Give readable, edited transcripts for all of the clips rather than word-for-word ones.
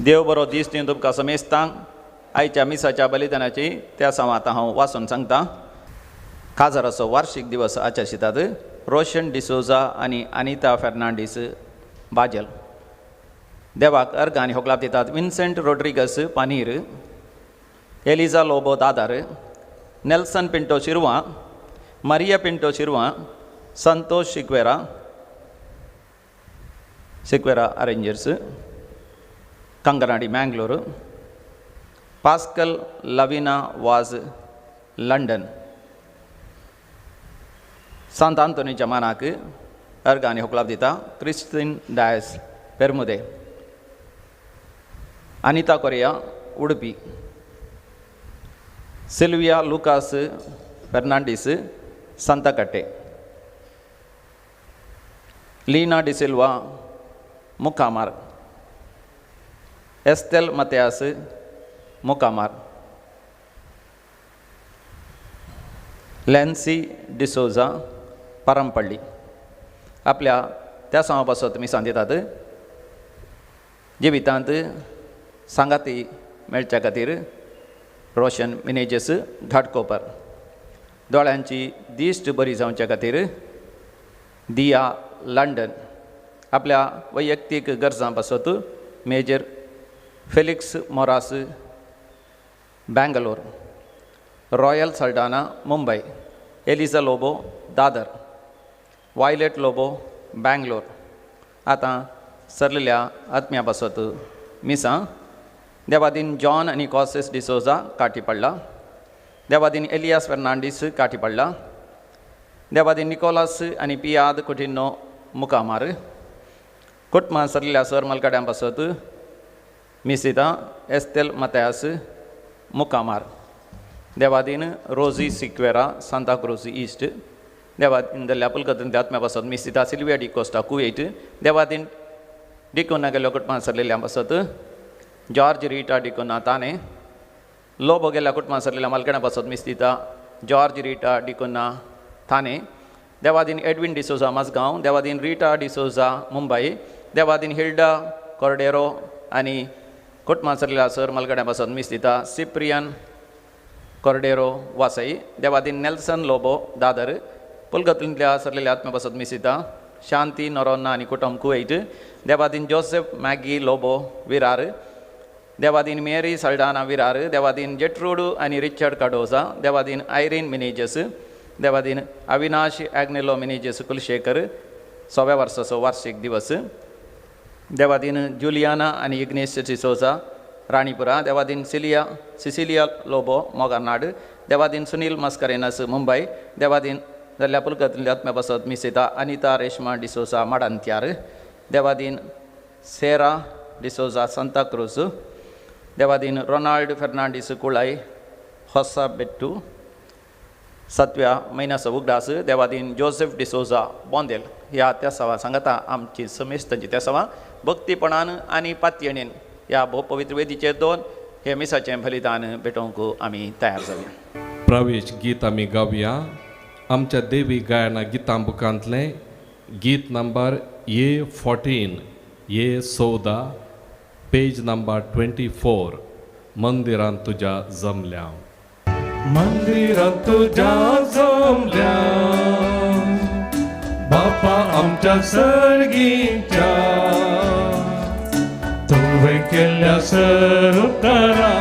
देव बरो दीस दिवन तुमकां समेस्तांक आयच्या मिसाच्या बलिदानाची त्या सांव आतां हांव वाचून सांगता. काजाराचो वार्षीक दिवस आचरितात रोशन डिसोजा आनी अनिता फेर्नांडीस बाजल. देवाक अर्घ आनी होगलाप दितात Vincent Rodrigues Panir, Eliza Lobo Dadar, Nelson Pinto Shirva, Maria Pinto Shirva, Santosh Sequeira, Sequeira arrangers, Kankanady Mangalore, Pascal Lavina Vaz London. Sant आंतोनीच्या मानाक अर्घ आनी होकलाप दिता Christine Dias Permude, Anita Correa Udupi, Sylvia Lucas Fernandes Santhakatte, Leena D'Silva Mukamar, Estelle Mathias Mukamar, Lancy D'Souza Parampalli. आपल्या त्या सांवा पासत मिसां दितात जिवितांत सांगाती मेळच्या खातीर रोशन मिनेजस घाटकोपर, दोळ्यांची दिश्ट बरी जावच्या खातीर दिया लंडन, आपल्या वैयक्तीक गरजां पासत major Felix Moras Bangalore, Royal Saldanha Mumbai, Eliza Lobo Dadar, Violet Lobo Bangalore. आतां सरलेल्या आत्म्या पासत मिसां देवादीन जॉन आनी कॉसेस डिसोजा काटी पडला, देवादीन एलियास फेर्नांडीस काटी पडला, देवादीन निकोलास आनी पियाद कुटिन्नो मुखामार, कुटुंबां सरलेल्या सर मलकाड्यां पासत मिसिता एस्तेल मत्यास मुखामार, देवादीन रोजी सिक्वेरा सांताक्रूज इस्ट, देवादीन दल्ल्या पुलकतून आत्म्या पासत मिसिता सिल्विया डिकोस्टा कुवेट, देवादीन डिकोना गेल्लो कुटुंबां सरलेल्या पासत जॉर्ज रिटा डिकोना ताणे, लोबो गेल्ल्या कुटुंबां सरलेल्या मालकण्या पासत मिस्तिता जॉर्ज रिटा डिकोना थाने, देवादीन एडविन डिसोजा मजगांव, देवादीन रिटा डिसोजा मुंबय, देवादीन हिल्डा कॉर्डेरो आनी कुटुंबां सरलेल्या सर मालकण्या पासत मिस्तिता सिप्रियन कॉर्डेरो वासई, देवादीन नेल्सन लोबो दादर, पुलगतूंतल्या सरलेल्या आत्म्या पासत मिसिता शांती नोरोन्ना आनी कुटुंब कुवेट, देवादीन जोसेफ मॅगी लोबो विरार, देवादीन मेरी सल्डाना विरार, देवादीन जेट्रूड आनी रिचर्ड कार्डोजा, देवादीन आयरीन मिनेजस, देवादीन अविनाश आग्नेलो मिनेजस कुलशेखर 100व्या वर्साचो वार्षीक दिवस, देवादीन जुलियाना आनी इग्नेश डिसोजा राणीपुरा, देवादीन सिलिया सिसिलिया लोबो मोगारनाड, देवादीन सुनील मस्करेनस मुंबय, देवादीन जाल्ल्या पुलकतल्या आत्म्या पासत मिसिता अनिता रेश्मा डिसोजा माडांत्यार, देवादीन सेरा डिसोजा सांताक्रूज, देवादीन रोनाल्ड फेर्नांडीस कुळाय होसाबेट्टू 7व्या म्हयन्याचो उगडास, देवादीन जोसेफ डिसोजा बोंदेल. ह्या त्या सवा सांगता आमची समेस्तांची त्या सवा भक्तीपणान आनी पातयेणेन ह्या भोव पवित्र वेदीचेर दोन हे मिसाचें बलिदान भेटोवंक आमी तयार जावया. प्रवेश गीत आमी गावया. आमच्या देवी गायना गितां बुकांतलें गीत number A14 A14 page number 24. मंदिरांत तुज्या जमल्या, मंदिरांत तुज्या जमल्या, बापा आमच्या सर्गीच्या, तुवें केल्ल्या सर उपकारा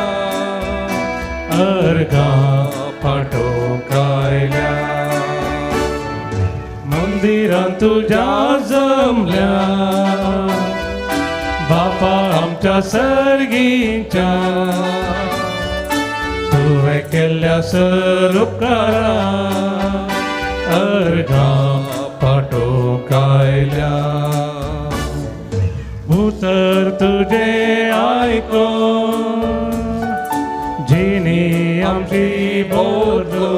अर्घां पाठोवंक आयल्या. मंदिरांत तुज्या जमल्या, बापा आमच्या सर्गीच्या, तुवें केल्ल्या सर उपकारा अर्घां पाठोवंक आयल्या. उतर तुजें आयकोन जिणी आमची बदलो,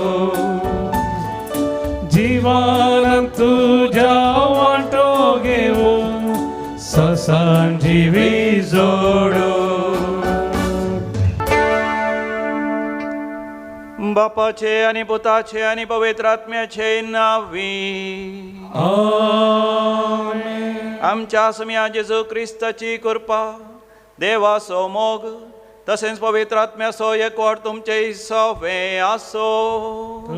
जिवान तुज्या वांटो घेवन संजीवी जोडो. बापाचे आनी पुताचे आनी पवित्र आत्म्याचे नांवी. आमेन. आमच्या सुम्या जेजू क्रिस्ताची कृपा, देवाचो मोग तसेंच पवित्र आत्म्याचो एकवट तुमचे सवे आसो.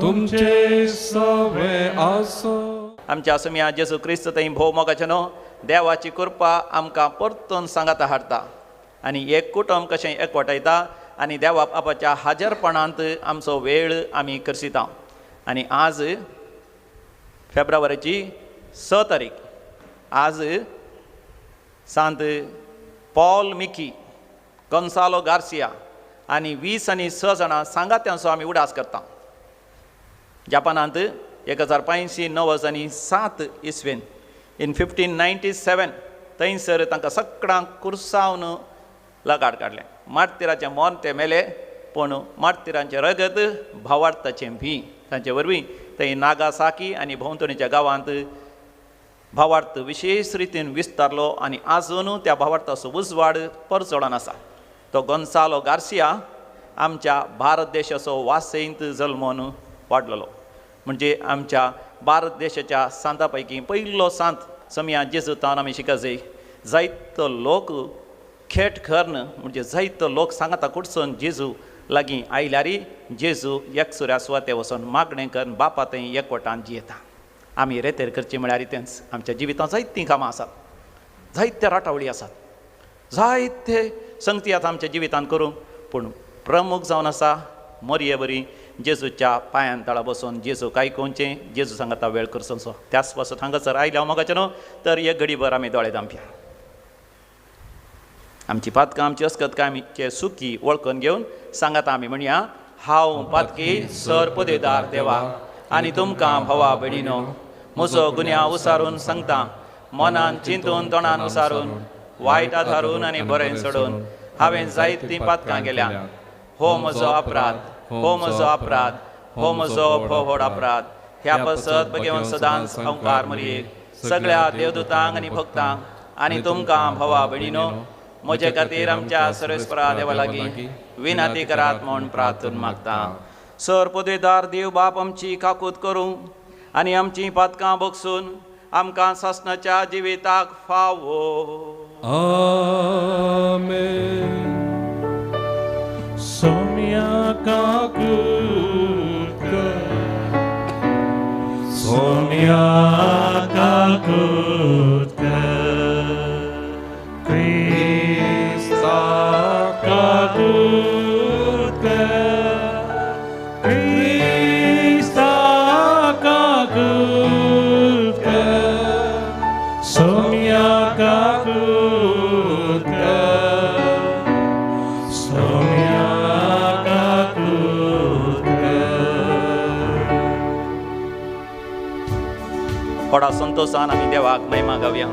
तुमचे सवे आसो. आमच्या सुम्या जेजू क्रिस्त थंय भोव मोगाचे न्हू देवाची कृपा आमकां परतून सांगाता हाडटा आनी एक कुटुंब कशें एकवटायता आनी देवा बापाच्या हाजरपणांत आमचो वेळ आमी करसिता. आनी आज फेब्रुवारीची 6 तारीख, आज सांत पॉल मिकी, गोन्सालो गार्सिया आनी 20 आनी 6 जाणां सांगात्यांचो आमी उडास करता. जापानांत 1509 आनी 7 इसवेन इन 1597 थंयसर तांकां सगळ्यांक कुर्सावन लगाड काडलें. मार्तिराचें मरण ते मेले, पूण मार्तिरांचें रगत भावार्थाचें भी तांचे वरवीं थंय नागासाकी आनी भोंवतणीच्या गांवांत भावार्थ विशेश रितीन विस्तारलो आनी आजून त्या भावार्थाचो उजवाड परचोडन आसा. तो गोन्सालो गार्सिया आमच्या भारत देशाचो वासेंत जल्मोन वाडलेलो, म्हणजे आमच्या भारत देशाच्या सांता पैकी पयलो सांत समया जेजूतान आमी शिकजय. जायतो लोक खेट करून म्हणजे जायतो लोक सांगाता कुडसून जेजू लागीं आयल्यारी जेजू एकसुऱ्या सुवाते वचून मागणें करून बापा थंय एकवटान जियेता. आमी रेतेर करची म्हळ्यार तेंच आमच्या जिवितांत जायतीं कामां आसात, जायत्या राटावळी आसात, जायते संगती आतां आमच्या जिवितांत करूंक, पूण प्रमुख जावन आसा मोरये बरी जेजूच्या पांयान तळा बसून जेजूक आयकुचें, जेजू सांगाता वेळ करचो. त्याच पासून हांगासर आयल्या मोगाचें न्हू तर एक घडीभर आमी दोळे धांपया. आमची पातकां आमची अस्कत काय आमचे सुखी वळखून घेवन सांगाता आमी म्हणया, हांव पातकी सर पदेदार देवा आनी तुमकां भावा भयणीनो म्हजो गुन्यांव उसारून सांगता, मनान चिंतून तोंडान उसारून वायट आधारून आनी बरें सोडून हांवें जायतीं पातकां केल्या. हो म्हजो अपराध, हो म्हजो अपराध, हो म्हजो व्हड अपराध. ह्या पासत भगेवन सदांच अंकार मरयेक सगळ्या देवदूतांक आनी भक्तांक आनी तुमकां भावा भयणीनो म्हजे खातीर आमच्या सर्वेस्परा देवा लागीं विनंती करात म्हूण प्रार्थना मागता. सर पदवेदार देव बाप आमची काकूत करूं आनी आमची पातकां बगसून आमकां सासणाच्या जिविताक फावो. आमेन. सोम्या काकूत कर, सोम्या काकूत कर, क्रिस्ता काकूत कर, क्रिस्ता काकूत कर, सोम्या काकूत कर, सोम्या काकूत कर. व्हडा संतोशान आमी देवाक महिमा गावया.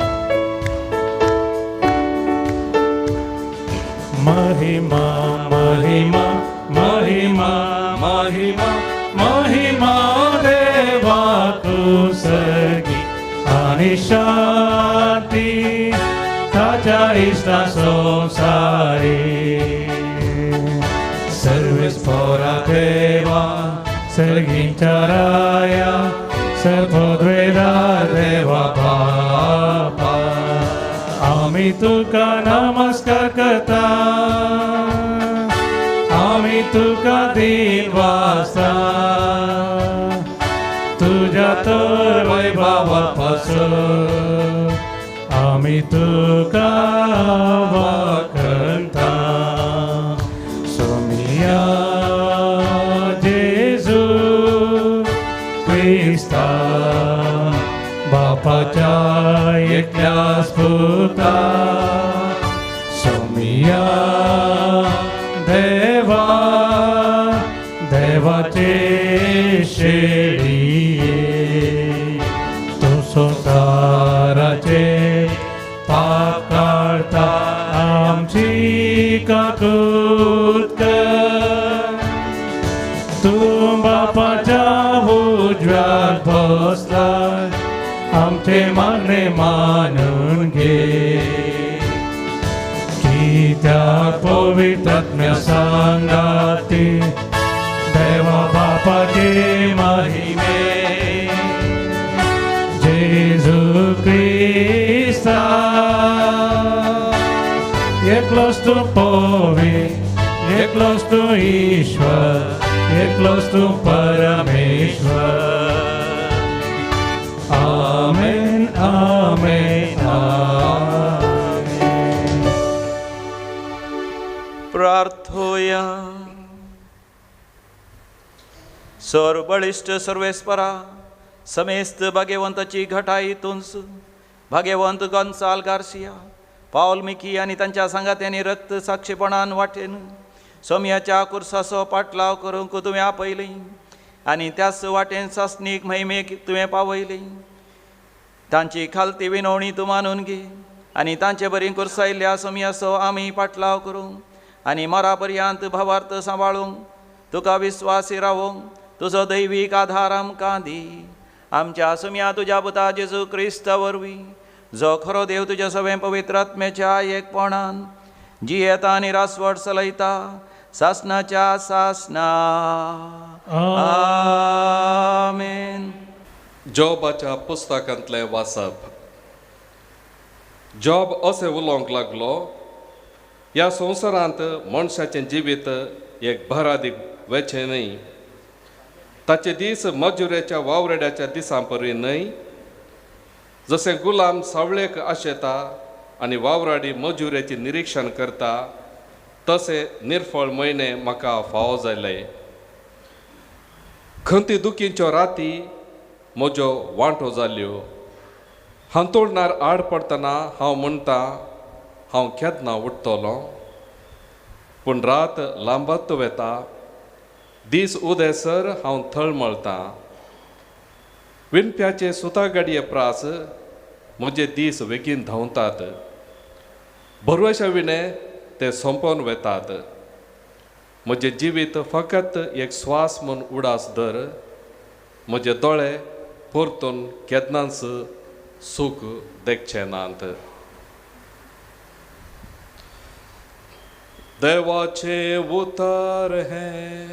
महिमा महिमा महिमा महिमा महिमा देवाकु सर्गी आनी शांती ताच्या इश्टा संवसारी. सर्वेस पोरा देवा सर्गींच्या राया सर्वद्वेदार देवा बापा आमी तुका नमस्कार करता, आमी तुका दिन वासता, तुज्या तर वैभवा पासून आमी तुका वाखणता. सोमिया जेजू क्रिस्ता बापाच्या एकल्याच पुता, सोमिया देवा देवाचे शेळये, तूं संवसाराचे पाप काडता आमची काकूत कर, तूं बापाच्या उजव्याक बसला आमचे मागणे मानून घे. पित्या पवित्रात्म्या सांगाती देवा बापाचे महिमे जेजू क्रिस्ता एकलोच तूं पवी एकलोच तूं ईश्वर एकलोच तूं परमेश्वर. आमेन आमेन आमेन. प्रार्थोया. सर बळिश्ट सर्वेस्परा समेस्त भाग्यवंताची घटाई तुंस भाग्यवंत गोन्साल गार्सिया पावल मिकी आनी तांच्या सांगात्यांनी रक्त साक्षीपणान वाटेन सोम्याच्या कुर्साचो पाटलाव करूंक तुवें आपयली आनी त्याच वाटेन सासणीक महिमेक तुवें पावयली. तांची खालती विनवणी तूं मानून घे आनी तांचे बरी कुर्सायल्ल्या सोम्याचो आमी पाटलाव करूंक आनी मरा पर्यंत भावार्थ सांबाळूंक तुका विस्वासी रावूंक तुजो दैवीक आधार आमकां दी. आमच्या सुम्या तुज्या पुता जेजू क्रिस्ता वरवीं जो खरो देव तुज्या सगळें पवित्र आत्म्याच्या एकपणान जियेता आनी रासवट चलयता सासनाच्या सासना. आमेन. जॉबाच्या पुस्तकांतलें वाचप. जॉब अशें उलोवंक लागलो, ह्या संवसारांत मनशाचें जिवीत एक भरादीक वेचें न्हय. ताचे दीस मजुरेच्या वावरेड्याच्या दिसां परी न्हय. जशें गुलाम सावळेक आशेता आनी वावराडी मजुरेची निरिक्षण करता तशें निर्फळ म्हयने म्हाका फावो जाले. खंती दुखींच्यो राती म्हज्यो वांटो जाल्यो. हांतुळणार आड पडटना हांव म्हणटा हांव केन्ना उठतलो. पूण रात लांबत वता, दीस उदेसर हांव थळमळटां. विणप्याचे सुता गाडये प्रास म्हजे दीस बेगीन धांवतात. भरवशा विणें ते सोंपोवन वेतात. म्हजें जिवीत फकत एक स्वास म्हूण उडास धर. म्हजे दोळे परतून केन्नाच सूख देखचे नात. देवाचें उतर हें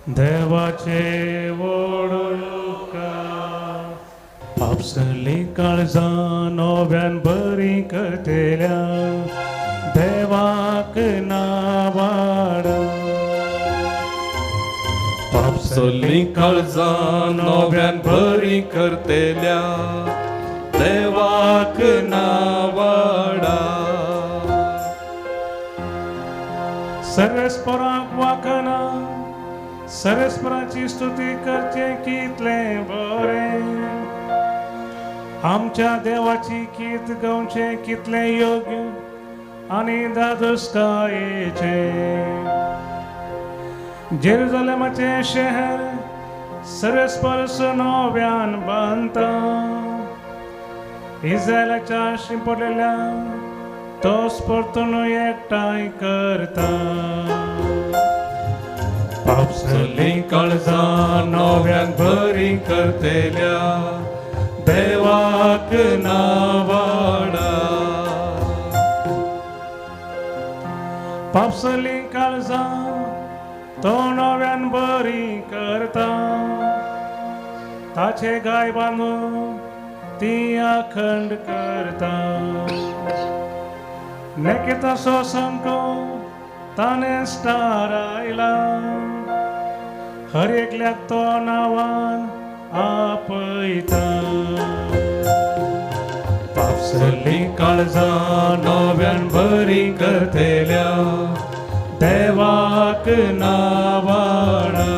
देवाचे वडुका आपसली काळजां नव्यान बरी करतल्या देवाक नावाडा. आपसली काळजां नव्यान बरी करतल्या देवाक नावाडा. सरस्पराक वाकना सरस्पराची स्तुती करचें कितलें बरें. आमच्या देवाची कीर्त गावचें कितलें योग्य आनी धादोसकायेचें. जेरुजलेमाचें शहर सरस्पर नव्यान बांदता. इस्रायलाच्या शिंपडलेल्या तोच परतून एकठांय करता. आपसली काळजां नव्यान बरी करतल्या देवाक नावाडा. पापसली काळजां तो नव्यान बरी करता. ताचे गाय बांदून ती अखंड करता. नेकेताचो सामको ताणें स्टार आयला. हर एकल्याक तो नांवान आपयता. पापसली काळजां नव्यान बरी करतल्या देवाक नावाडा.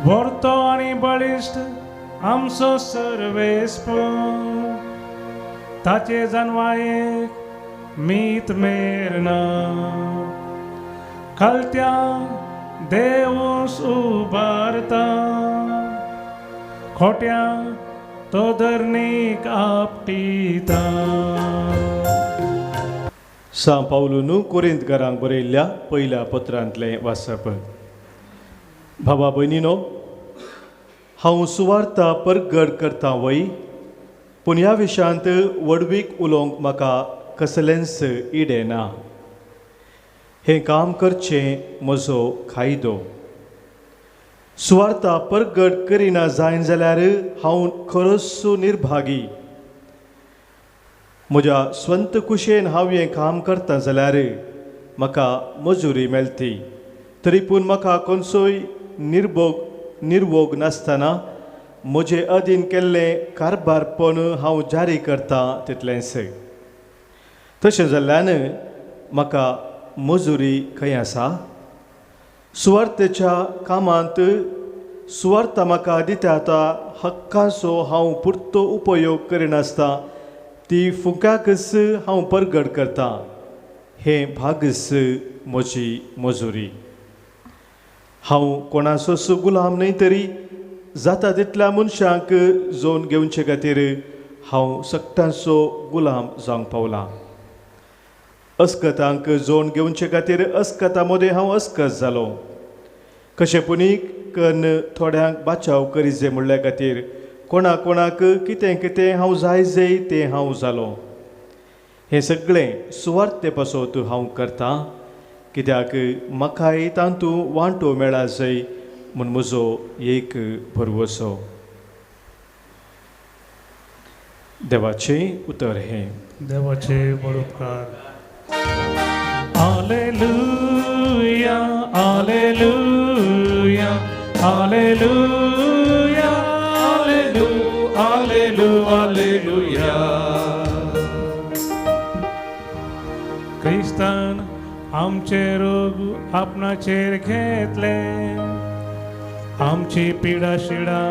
व्हरतो आनी बळिश्ट आमचो सर्वेस्पर ताचे जानवायेक मीत मेर ना. खालत्या देवूस उबारता खोट्या तो धरणीक आपटिता. सां पावलून कोरिंतकारांक बरयल्ल्या पयल्या पत्रांतलें वाचप. भावा भयणीनो, हांव सुवार्ता परगट करता वय पूण ह्या विशयांत व्हडवीक उलोवंक म्हाका कसलेंच इडें ना. हें काम करचें म्हजो कायदो. सुवार्ता परगट करिना जायन जाल्यार हांव खरोच निर्भागी. म्हज्या स्वंत कुशेन हांव हें काम करता जाल्यार म्हाका मजुरी मेळटी, तरी पूण म्हाका कोणसोय निर्भोग नासतना म्हजे अधीन केल्लें कारभारपण हांव जारी करता तितलेंच. तशें जाल्ल्यान म्हाका मजुरी खंय आसा? सुवार्थेच्या कामांत सुवार्थ म्हाका दिता आतां हक्काचो हांव पुरतो उपयोग करिनासता ती फुंक्याकच हांव परगट करता. हें भागच म्हजी मजुरी. हांव कोणाचोच गुलाम न्हय तरी जाता तितल्या मनशांक जोन घेवचे खातीर हांव सगटांचो गुलाम जावंक पावलां. अस्कतांक जोन घेवचे खातीर अस्कता मदें हांव अस्कत जालो. कशें पुणी कन्न थोड्यांक बाचाव करीजे म्हणल्या खातीर कोणा कोणाक कितें कितें हांव जाय जाय तें हांव जालो. हें सगळें सुवार्थे पासत हांव करतां, कित्याक म्हाकाय तातूंत वांटो मेळा जाय म्हूण म्हजो एक भरवसो. देवाचें उतर हें. देवाचे बड उपकार. Alleluia, alleluia, alleluia, allelu, allelu, alleluia. क्रिस्तान आमचे रोग आपणाचेर घेतले, आमची पिडा शिडा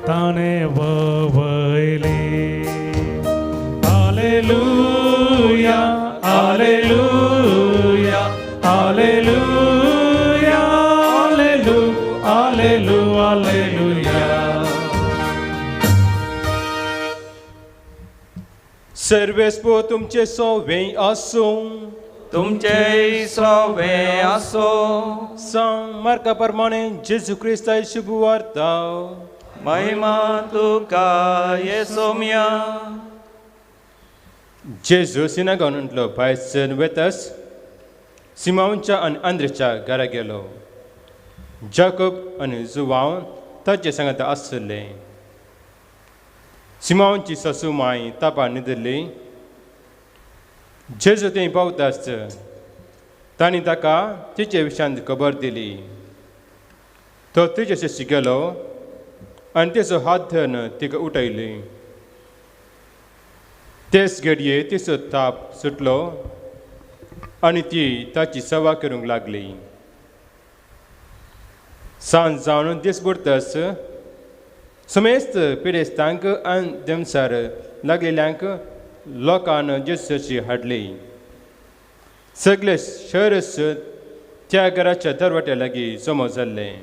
ताणें वयली. Alleluia, alleluia, alleluia, allelu, allelu, alleluia. सर्वेस्पो तुमचे सोवे आसूं. तुमचे सोवे आसो. सांग मार्का प्रमाणे जेजू क्रिस्ता शुभ वार्ता. महिमा तुका येसोम्या. जेजू सिनागॉनांतलो भायर सरून वेतास सिमांवच्या आनी आंद्रेच्या घरा गेलो. जाकोब आनी जुवांव ताचे सांगाता आसले. सिमांवची सासू माय तापा न्हिदिल्ली. जेजू थंय पावताच तांणी ताका तिचे विशांत खबर दिली. तो तिचे शेशी गेलो आनी तिचो हात धरून तिका उठयली. तेच घडये तिचो ताप सुटलो आनी ती ताची सेवा करूंक लागली. सांज जावन दीस बुडतच समेस्त पिडेस्तांक आनी देमसार लागलेल्यांक लोकान जेजूची हाडली. सगळे शहरच त्या घराच्या दरवट्या लागीं जमो जाल्लें.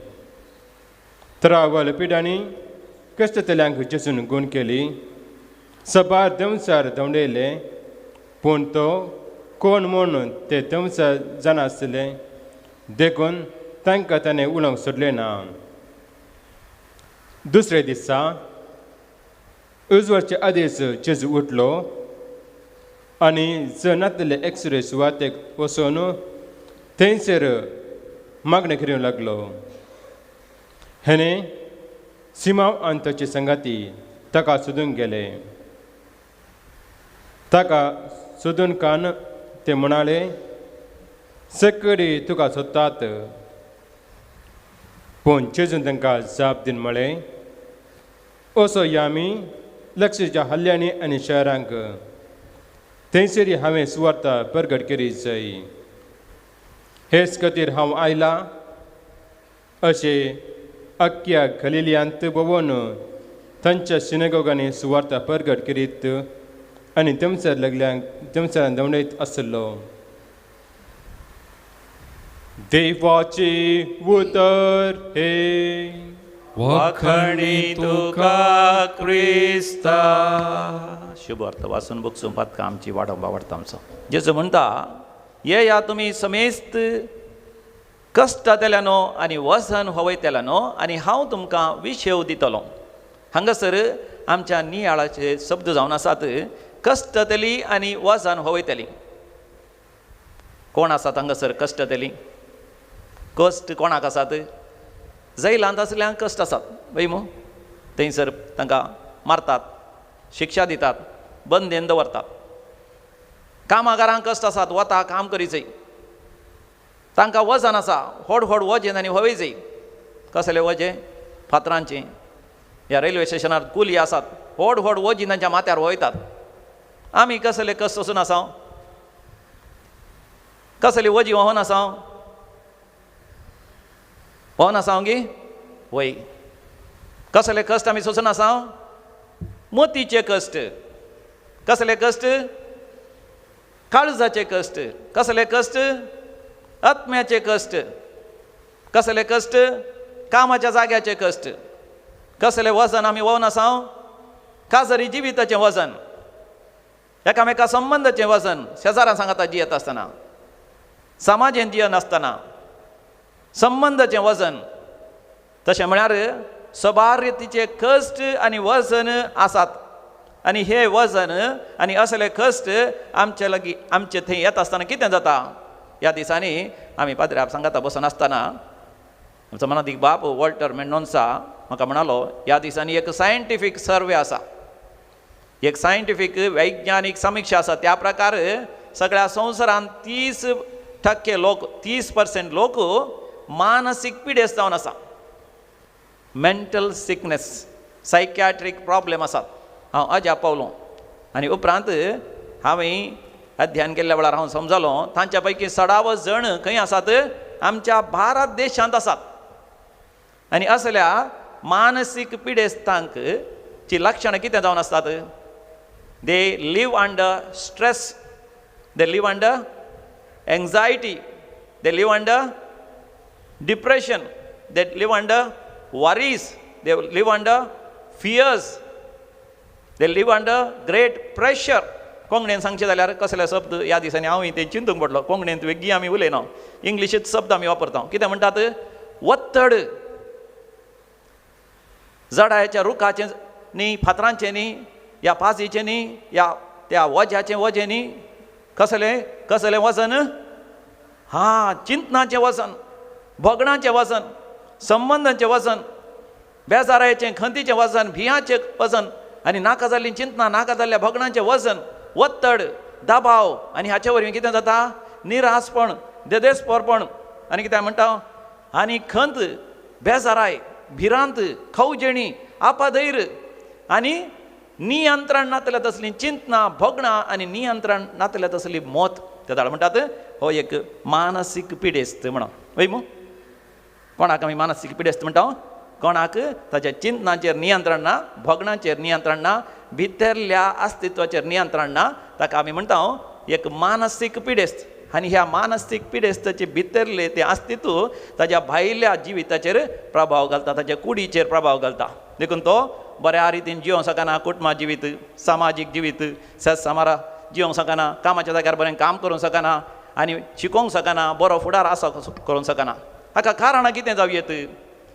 तरावल पिडांनी कश्टतल्यांक जेजून गूण केली. सबार देंवचार धांवडयले, पूण तो कोण म्हूण ते देंवचार जाणासले, देखून तांकां ताणें उलोवंक सोडलें ना. दुसरे दिसा उजवाडचे आदीच जेजू उठलो आनी जर नातले एक्सरे सुवातेक वचून थंयसर मागणें करूंक लागलो. हेणें सिमांव आनी ताचे संगाती ताका सोदूंक गेले. ताका सोदून कान ते म्हणाले, सगळी तुका सोदतात. पूण जेजून तांकां जाप दिवन म्हळें, असो या आमी लक्षच्या हल्ल्यांनी आनी शहरांक थंयसरी हांवें सुवार्ता परगट केली जाय. हेच खातीर हांव आयलां. अशें अख्ख्या गलिलियांत भोंवून तांच्या सिनेगोगांनी सुवार्ता परगट करीत आनी थंयसर लागल्यांक थंयसरान धांवडयत आसलो. देवाचें उतर हें. वाखणी तुका क्रिस्ता. शुभ अर्थ वाचून बगसून पातका आमची वाडोवंक आवडटा आमचो. जेजू म्हणटा, येया तुमी समेस्त कश्टांतल्यानो आनी वजन होवयतल्यानो आनी हांव तुमकां विशेव दितलो. हांगासर आमच्या नियाळाचे शब्द जावन आसात कश्टतली आनी वजन होवयतली. कोण आसात हांगासर कश्टतली? कश्ट कोणाक आसात? जैलांत आसल्यांक कश्ट आसात वय मू, थंयसर तांकां मारतात, शिक्षा दितात, बंदेन दवरतात. कामागारांक कश्ट आसात, वता काम करीचय, तांकां वजन आसा, व्हड व्हड वजें आनी व्हवयचय. कसलें वजें? फातरांचें. ह्या रेल्वे स्टेशनार कुली आसात, व्हड व्हड वजीं तांच्या माथ्यार वयतात. आमी कसले कश्ट सोसून आसा? कसली वजी व्होवन आसा? व्होवन आसा गी? वय. कसले कश्ट आमी सोसून आसा? मोतीचे कश्ट. कसले कश्ट? काळजाचे कश्ट. कसले कश्ट? आत्म्याचे कश्ट. कसले कश्ट? कामाच्या जाग्याचे कश्ट. कसले वजन आमी व्होवन आसा? काजरी जिविताचें वजन, एकामेका संबंदाचें वजन, शेजारा सांगाता जियेत आसतना, समाजेन जियेनासतना संबंदाचें वजन. तशें म्हळ्यार सबार रितीचे कश्ट आनी वजन आसात आनी हे वजन आनी असले कश्ट आमचे लागीं आमचे थंय येता आसतना कितें जाता? ह्या दिसांनी आमी पाद्र्याब सांगाता बसून आसतना आमचो मनादीक बाप वॉल्टर मेंडोन्सा म्हाका म्हणालो, ह्या दिसांनी एक सायंटिफीक सर्वे आसा, एक सायंटिफीक वैज्ञानीक समिक्षा आसा. त्या प्रकार सगळ्या संवसारांत 30% लोक, 30% लोक मानसीक पिडेस्त जावन आसा, मेंटल सिकनेस, सायकॅट्रीक प्रॉब्लेम आसात. हांव अजाप पावलो आनी उपरांत हांवें अध्ययन केल्ल्या वेळार हांव समजलो तांच्या पैकी सडावत जण खंय आसात? आमच्या भारत देशांत आसात. आनी असल्या मानसीक पिडेस्तांक ची लक्षणां कितें जावन आसतात? They live under stress, they live under anxiety, they live under depression, they live under worries, they live under fears, they live under great pressure. कोंकणीन सांगचें जाल्यार कसले शब्द ह्या दिसांनी हांव तें चिंतूंक पडलो. कोंकणींत वेगळी आमी उलयना, इंग्लिशींत शब्द आमी वापरता. कितें म्हणटात? वत्तड. जडायच्या रुखाचें न्ही, फातरांचें न्ही, ह्या पाजीचें न्ही, ह्या त्या वज्याचें वजें न्ही. कसलें कसलें वजन? हा, चिंतनाचें वजन, भोगणाचें वजन, संबंदांचें वजन, बेजारायचें खंतीचें वजन, भियाचें वजन आनी नाका जाल्लीं चिंतनां, नाका जाल्ल्या भोगणांचें वजन, वत्तड, दबाव. आनी हाचे वरवीं कितें जाता? निरासपण, देदेस्पोरपण आनी कितें म्हणटा आनी खंत, बेजाराय, भिरांत, खवजेणी, आपाधैर आनी नियंत्रण नातल्या तसलीं चिंतनां, भोगणां आनी नियंत्रण नातल्या तसली मत. ते दाळ म्हणटात हो एक मानसीक पिडेस्त म्हणून. वय मू, कोणाक आमी मानसीक पिडेस्त म्हणटा? कोणाक ताच्या चिंतनाचेर नियंत्रण ना, भोगणांचेर नियंत्रण ना, भितरल्या अस्तित्वाचेर नियंत्रण ना, ताका आमी म्हणटा एक मानसीक पिडेस्त. आनी ह्या मानसीक पिडेस्ताचे भितरले तें अस्तित्व ताज्या भायल्या जिविताचेर प्रभाव घालता, ताच्या कुडीचेर प्रभाव घालता. देखून तो बऱ्या रितीन जिवंक शकना, कुटुंबा जिवीत, सामाजीक जिवीत, समारा जिवंक शकना, कामाच्या जाग्यार बरें काम करूंक शकना आनी शिकोवंक शकना, बरो फुडार आसा करूंक शकना. हाका कारणां कितें जावं येत?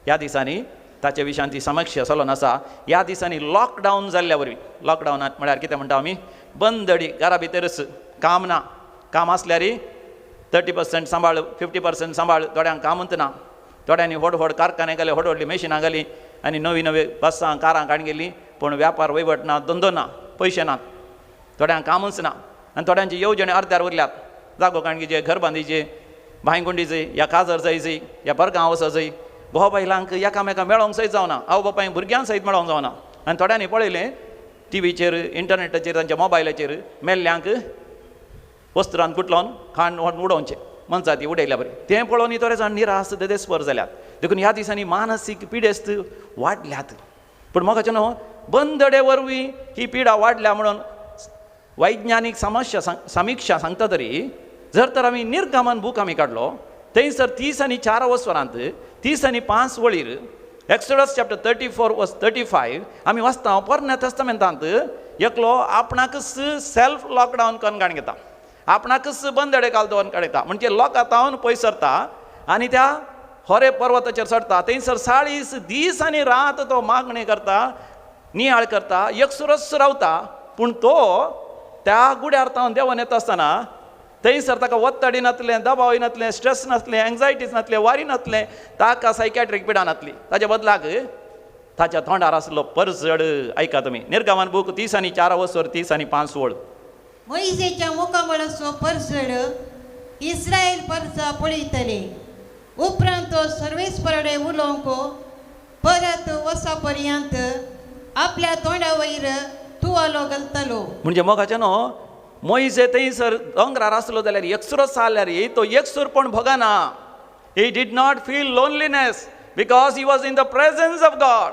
ह्या दिसांनी ताच्या विशयान ती समस्या चलोन आसा. ह्या दिसांनी लॉकडावन जाल्ल्या वरवीं, लॉकडावनांत म्हळ्यार कितें म्हणटा आमी? बंदडी, घरा भितरच, काम ना, काम आसल्यार 30% सांबाळ, 50% सांबाळ, थोड्यांक कामूच ना. थोड्यांनी व्हड व्हड कारखाने घाले, व्हड व्हडलीं मशिनां घालीं आनी नवीं नवीं बसां कारां काडून गेलीं, पूण व्यापार वयवट ना, धंदो ना, पयशे नात, थोड्यांक कामूच ना. आनी थोड्यांची येवजणे अर्द्यार उरल्यात. जागो काणगीचे, घर बांदीचे, भांयगुंडीचे, या काजर जायची, या बरगांव वचो जाय. घोव बायलांक एकामेकां मेळोंक सयत जावना, आवय बापाय भुरग्यांक सयत मेळोंक जावना. आनी थोड्यांनी पळयलें टिवीचेर, इंटरनेटाचेर, तांच्या मोबायलाचेर मेल्ल्यांक वस्त्रान गुटलावन खाण उडोवचें, मनजाती उडयल्या बरें. तें पळोवन थोडे जाण निरास देदेस्पर जाल्यात. देखून ह्या दिसांनी मानसीक पिडेस्त वाडल्यात. पूण म्हाका न्हू बंदडे वरवीं ही पिडा वाडल्या म्हणून वैज्ञानीक समस्या समिक्षा सांगता तरी जर तर आमी निर्गमन बूक आमी काडलो थंयसर 34 वस्वरांत 35 वळीर एक्सोडस चॅप्टर 34 वर्स 35 आमी वाचता. पोरण्या तेस्तामेंतांत एकलो आपणाकच सेल्फ लॉकडावन करून काडून घेता, आपणाकच बंदडे काल दवरून काडटा, म्हणजे लोकां तावन पयस सरता आनी त्या होरे पर्वताचेर चडटा. थंयसर 40 दीस आनी रात तो मागणी करता नियाळ करता, एकसुरच रावता. पूण तो त्या गुड्यार तावन देंवन येता आसतना थंयसर ताका वत्तडी नासलें, दबाव नासलें, स्ट्रेस नासलें, एन्जायटीज नासलें, वारी नासलें, ताका सायकॅट्रीक पिडा नासली. ताच्या बदलाक ताच्या तोंडार आसलो परजड. आयका तुमी निर्गमन बूक 34 वसर 35 वळ. मोयजेच्या मुखामळाचो परजड इस्रायल परजा पळयतले. उपरांत तो सर्वेस्परडे उलोवंक परत वसा पर्यंत आपल्या तोंडा वयर तुवालो घालतलो. म्हणजे मोगाचें न्हू, मोयजे थंयसर दोंगरार आसलो जाल्यार एकसुरच जाल्यार तो एकसूरपण भोगना. He did not feel loneliness because he was in the presence of God.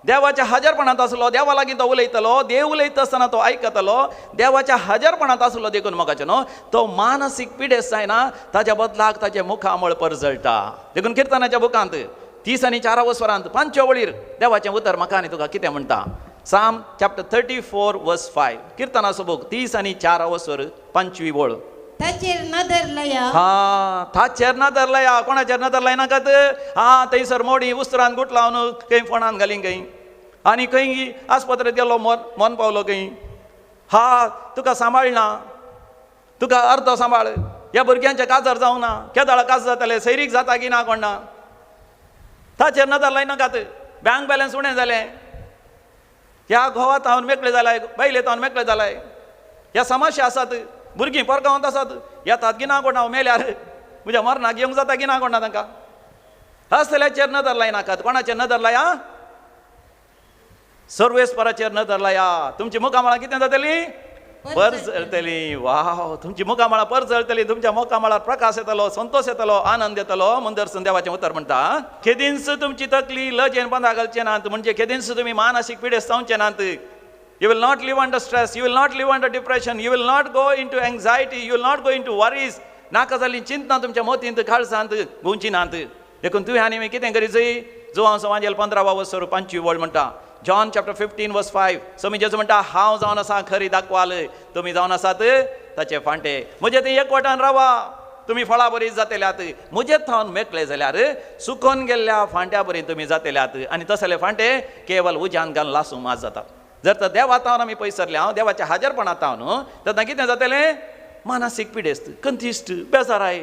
देवाच्या हाजरपणांत आसलो, देवा लागीं तो उलयतलो, देव उलयता आसतना तो आयकतलो, देवाच्या हाजरपणांत आसलो. देखून मोगाचें न्हू तो मानसीक पिडेस्त जायना, ताच्या बदलाक ताचें मुखामळ परजळटा. देखून किर्तनाच्या बुकांत 34 वसरांत 5 वळीर देवाचें उतर म्हाका आनी तुका कितें म्हणटा. Psalm chapter 34 verse 5, किर्तनाचो बूक 34 वसर 5 वळ. ताचेर नदर लाया. हा, ताचेर नदर लाया. कोणाचेर नदर लायनाकात? हा, थंयसर मोडी उस्त्रान गुट लावन खंय फोणान घाली खंय, आनी खंय आस्पत्रेंत गेलो मन पावलो खंय. हा, तुका सांबाळना, तुका अर्दो सांबाळ, ह्या भुरग्यांचें काजार जावंक ना, केदाळ काज जातलें, सैरीक जाता की ना कोण ना, ताचेर नदर लायनाकात. बँक बॅलन्स उणें जालें, ह्या घोवा तावन मेकळे जालाय, बायले तावन मेकळे जालाय, ह्या समस्या आसात, भुरगीं परगांवांत आसात, येतात की ना कोण, हांव मेल्यार म्हज्या मरणाक येवंक जाता की ना कोण ना तांकां. असल्याचेर नदर लायनाकात. कोणाचेर नदर लाया? सर्वेस्पराचेर नदर लाया. तुमची मुखामळां कितें जातली? परजळटली. वाव, तुमची मुखामळां परजळटली, तुमच्या मुखामळार प्रकाश येतलो, संतोश येतलो, आनंद येतलो. मुंदरसून देवाचें उतर म्हणटा, केदींच तुमची तकली लजेन बंदा घालचे नात, म्हणजे केदींच तुमी मानसीक पिडेस्त जावचे नात. You will not live under stress, you will not live under depression, you will not go into anxiety, you will not go into worries. नाका जाल्ली चिंतना तुमच्या मोतींत काळजांत गुंवची नात. देखून तुवें आनी कितें करी जाय? जुवांव समाजेल 15 वसर 5 वळ म्हणटा, जॉन चॅप्टर 15 वर्स 5. स्वामी जेजू म्हणटा, हांव जावन आसा खरी दाखवाल, तुमी जावन आसात ताचे फांटे. म्हजे थंय एकवटान रावा, तुमी फळां बरी जातल्यात. म्हजे थावन मेकळे जाल्यार सुकोन गेल्ल्या फांट्या बरी तुमी जातल्यात. आनी तसले फांटे केवल उज्यान घालून लासूं मात जातात. जर तर देवा तावन आमी पयस सरले, हांव देवाच्या हाजरपणा तावन, तेन्ना कितें जातलें? मानसीक पिडेस्त, कंतिश्ट, बेजाराय,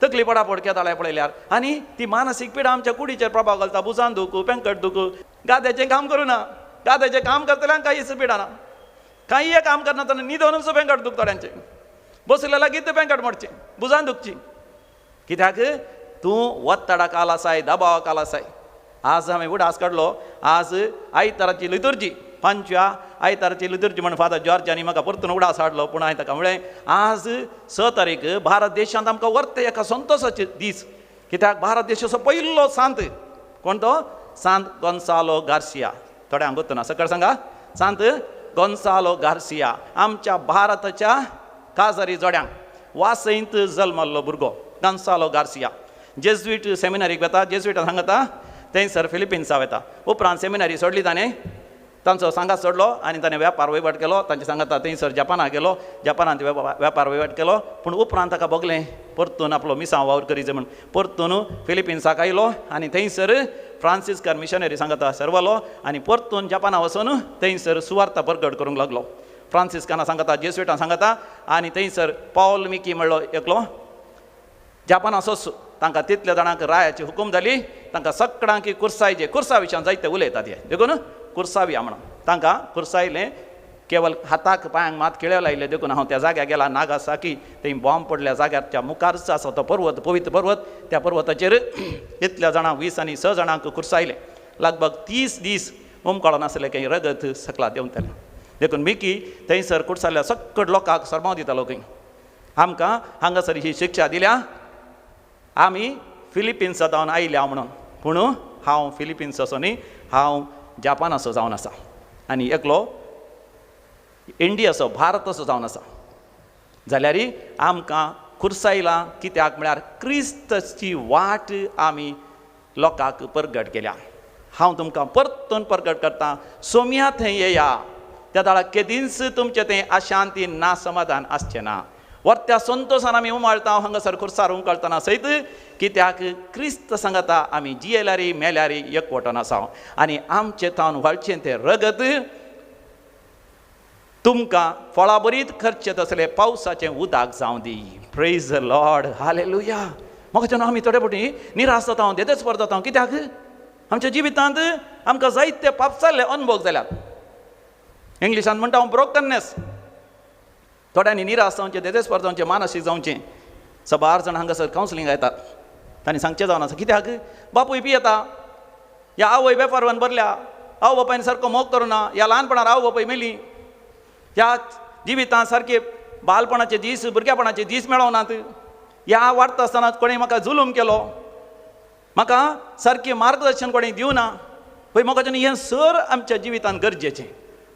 तकली पडापड केदाळाय पळयल्यार. आनी ती मानसीक पिडा आमच्या कुडीचेर प्रभाव घालता. बुजान दुखू, पेंकट दुखू, गाद्याचें काम करूं ना, गाद्याचें काम करतल्यांक कांयच पिडा ना, कांय काम करना तेन्ना न्हिदोनूच पेंकट दुख थोड्यांचें, बसले लागीं पेंकट मोडचें, बुजान दुखची. कित्याक? तूं वत्तडा काल आसाय, दबाव काल आसाय. आज हांवें उडास काडलो, आज आयताराची लितुर्जी, 5व्या आयताराची लितुर्जी म्हण फादर जॉर्जानी म्हाका परतून उडास हाडलो. पूण हांवें ताका म्हळें, आज 6 तारीख भारत देशांत आमकां वर्ते एका संतोशाचे दीस. कित्याक? भारत देशाचो पयलो सांत कोण तो? सांत गोन्सालो गार्सिया. थोड्यांक गोत्त ना, सकळ सांगा, सांत गोन्सालो गार्सिया आमच्या भारताच्या काजारी जोड्यांक वासयंत जल्मल्लो भुरगो गोन्सालो गार्सिया. जेज्वीट सेमिनारीक वता, जेज्विटान सांगता थंयसर फिलिपिन्सा वता. उपरांत सेमिनारी सोडली ताणें, तांचो सांगात सोडलो आनी ताणें वेपार वयवाट केलो. तांचे सांगाता थंयसर जपानाक गेलो, जपानांत वेपार वयवाट केलो. पूण उपरांत ताका भोगलें परतून आपलो मिसांव वावर करीत म्हूण परतून फिलिपिन्साक आयलो आनी थंयसर फ्रांसिस्कन मिशनरी सांगाता सर्वलो आनी परतून जपाना वचून थंयसर सुवार्ता परगट करूंक लागलो. फ्रांसिस्कना सांगाता, जेसुइटां सांगाता आनी थंयसर पावल मिकी म्हणलो एकलो जपानाचोच. तांकां तितल्या जाणांक रायाची हुकूम जाली, तांकां सगळ्यांक कुर्सायचे, कुर्सा विशयान जायते उलयतात हे, देखून कुर्सावया म्हणून तांकां कुर्सायलें. केवल हाताक पांयांक मात खिळे लायले. देखून हांव त्या जाग्यार गेला, नागासाकी थंय बॉम्ब पडल्या जाग्याच्या मुखारच आसा तो पर्वत, पवित्र पर्वत. त्या पर्वताचेर इतल्या जाणांक 20 आनी 6 जाणांक कुर्सायलें. लगभग 30 दीस उमकळो नासलें, खंय रगत सकला देंवतालें. देखून मिकी थंयसर कुर्सायल्या सक्कड लोकांक सरमाव दितालो खंय, आमकां हांगासर ही शिक्षा दिल्या, आमी फिलिपिन्सा जावन आयल्या म्हणून. पूण हांव फिलिपिन्साचो न्ही, हांव जपानाचो जावन आसा आनी एकलो इंडियाचो, भारताचो जावन आसा. जाल्यार आमकां खुर्सायलां कित्याक म्हळ्यार क्रिस्ताची वाट आमी लोकांक परगट केल्या. हांव तुमकां परतून परगट करता, सोम्या थंय येया, त्या दाळा केदींच तुमचें तें अशांती ना समाधान आसचें ना. वर्त्या संतोशान आमी उमाळता हांगासर खुर्सार उमकळतना सयत, कित्याक क्रिस्त सांगता आमी जियेल्यारी मेल्यारी एकवटन आसा आनी आमचे तावन व्हाळचें तें रगत तुमकां फळाबरीत खर्चें तसलें पावसाचें उदक जावं दी. Praise the Lord, hallelujah. म्हाका जेन्ना आमी थोडे फावटी निराश जाता, देदेच पर जाता, कित्याक आमच्या जिवितांत आमकां जायते पाप जाल्ले अनुभव जाल्यात. इंग्लिशान म्हणटा हांव ब्रोकननेस. थोड्यांनी निराश जावचें, देदेच पर जावचें, मानसीक जावचें. सबार जाण हांगासर कावन्सिलींग येतात, तांणी सांगचें जावन आसा कित्याक बापूय पियेता, ह्या आवय वेपारवान भरल्या, आवय बापायन सारको मोग करुना, ह्या ल्हानपणार आवय बापाय मेली, ह्या जिवितांत सारके बालपणाचे दीस भुरगेपणाचे दीस मेळोनात, ह्या वाडटा आसतना कोणें म्हाका जुलूम केलो, म्हाका सारकें मार्गदर्शन कोणें दिवना. पळय म्हाका हें सर आमच्या जिवितांत गरजेचें.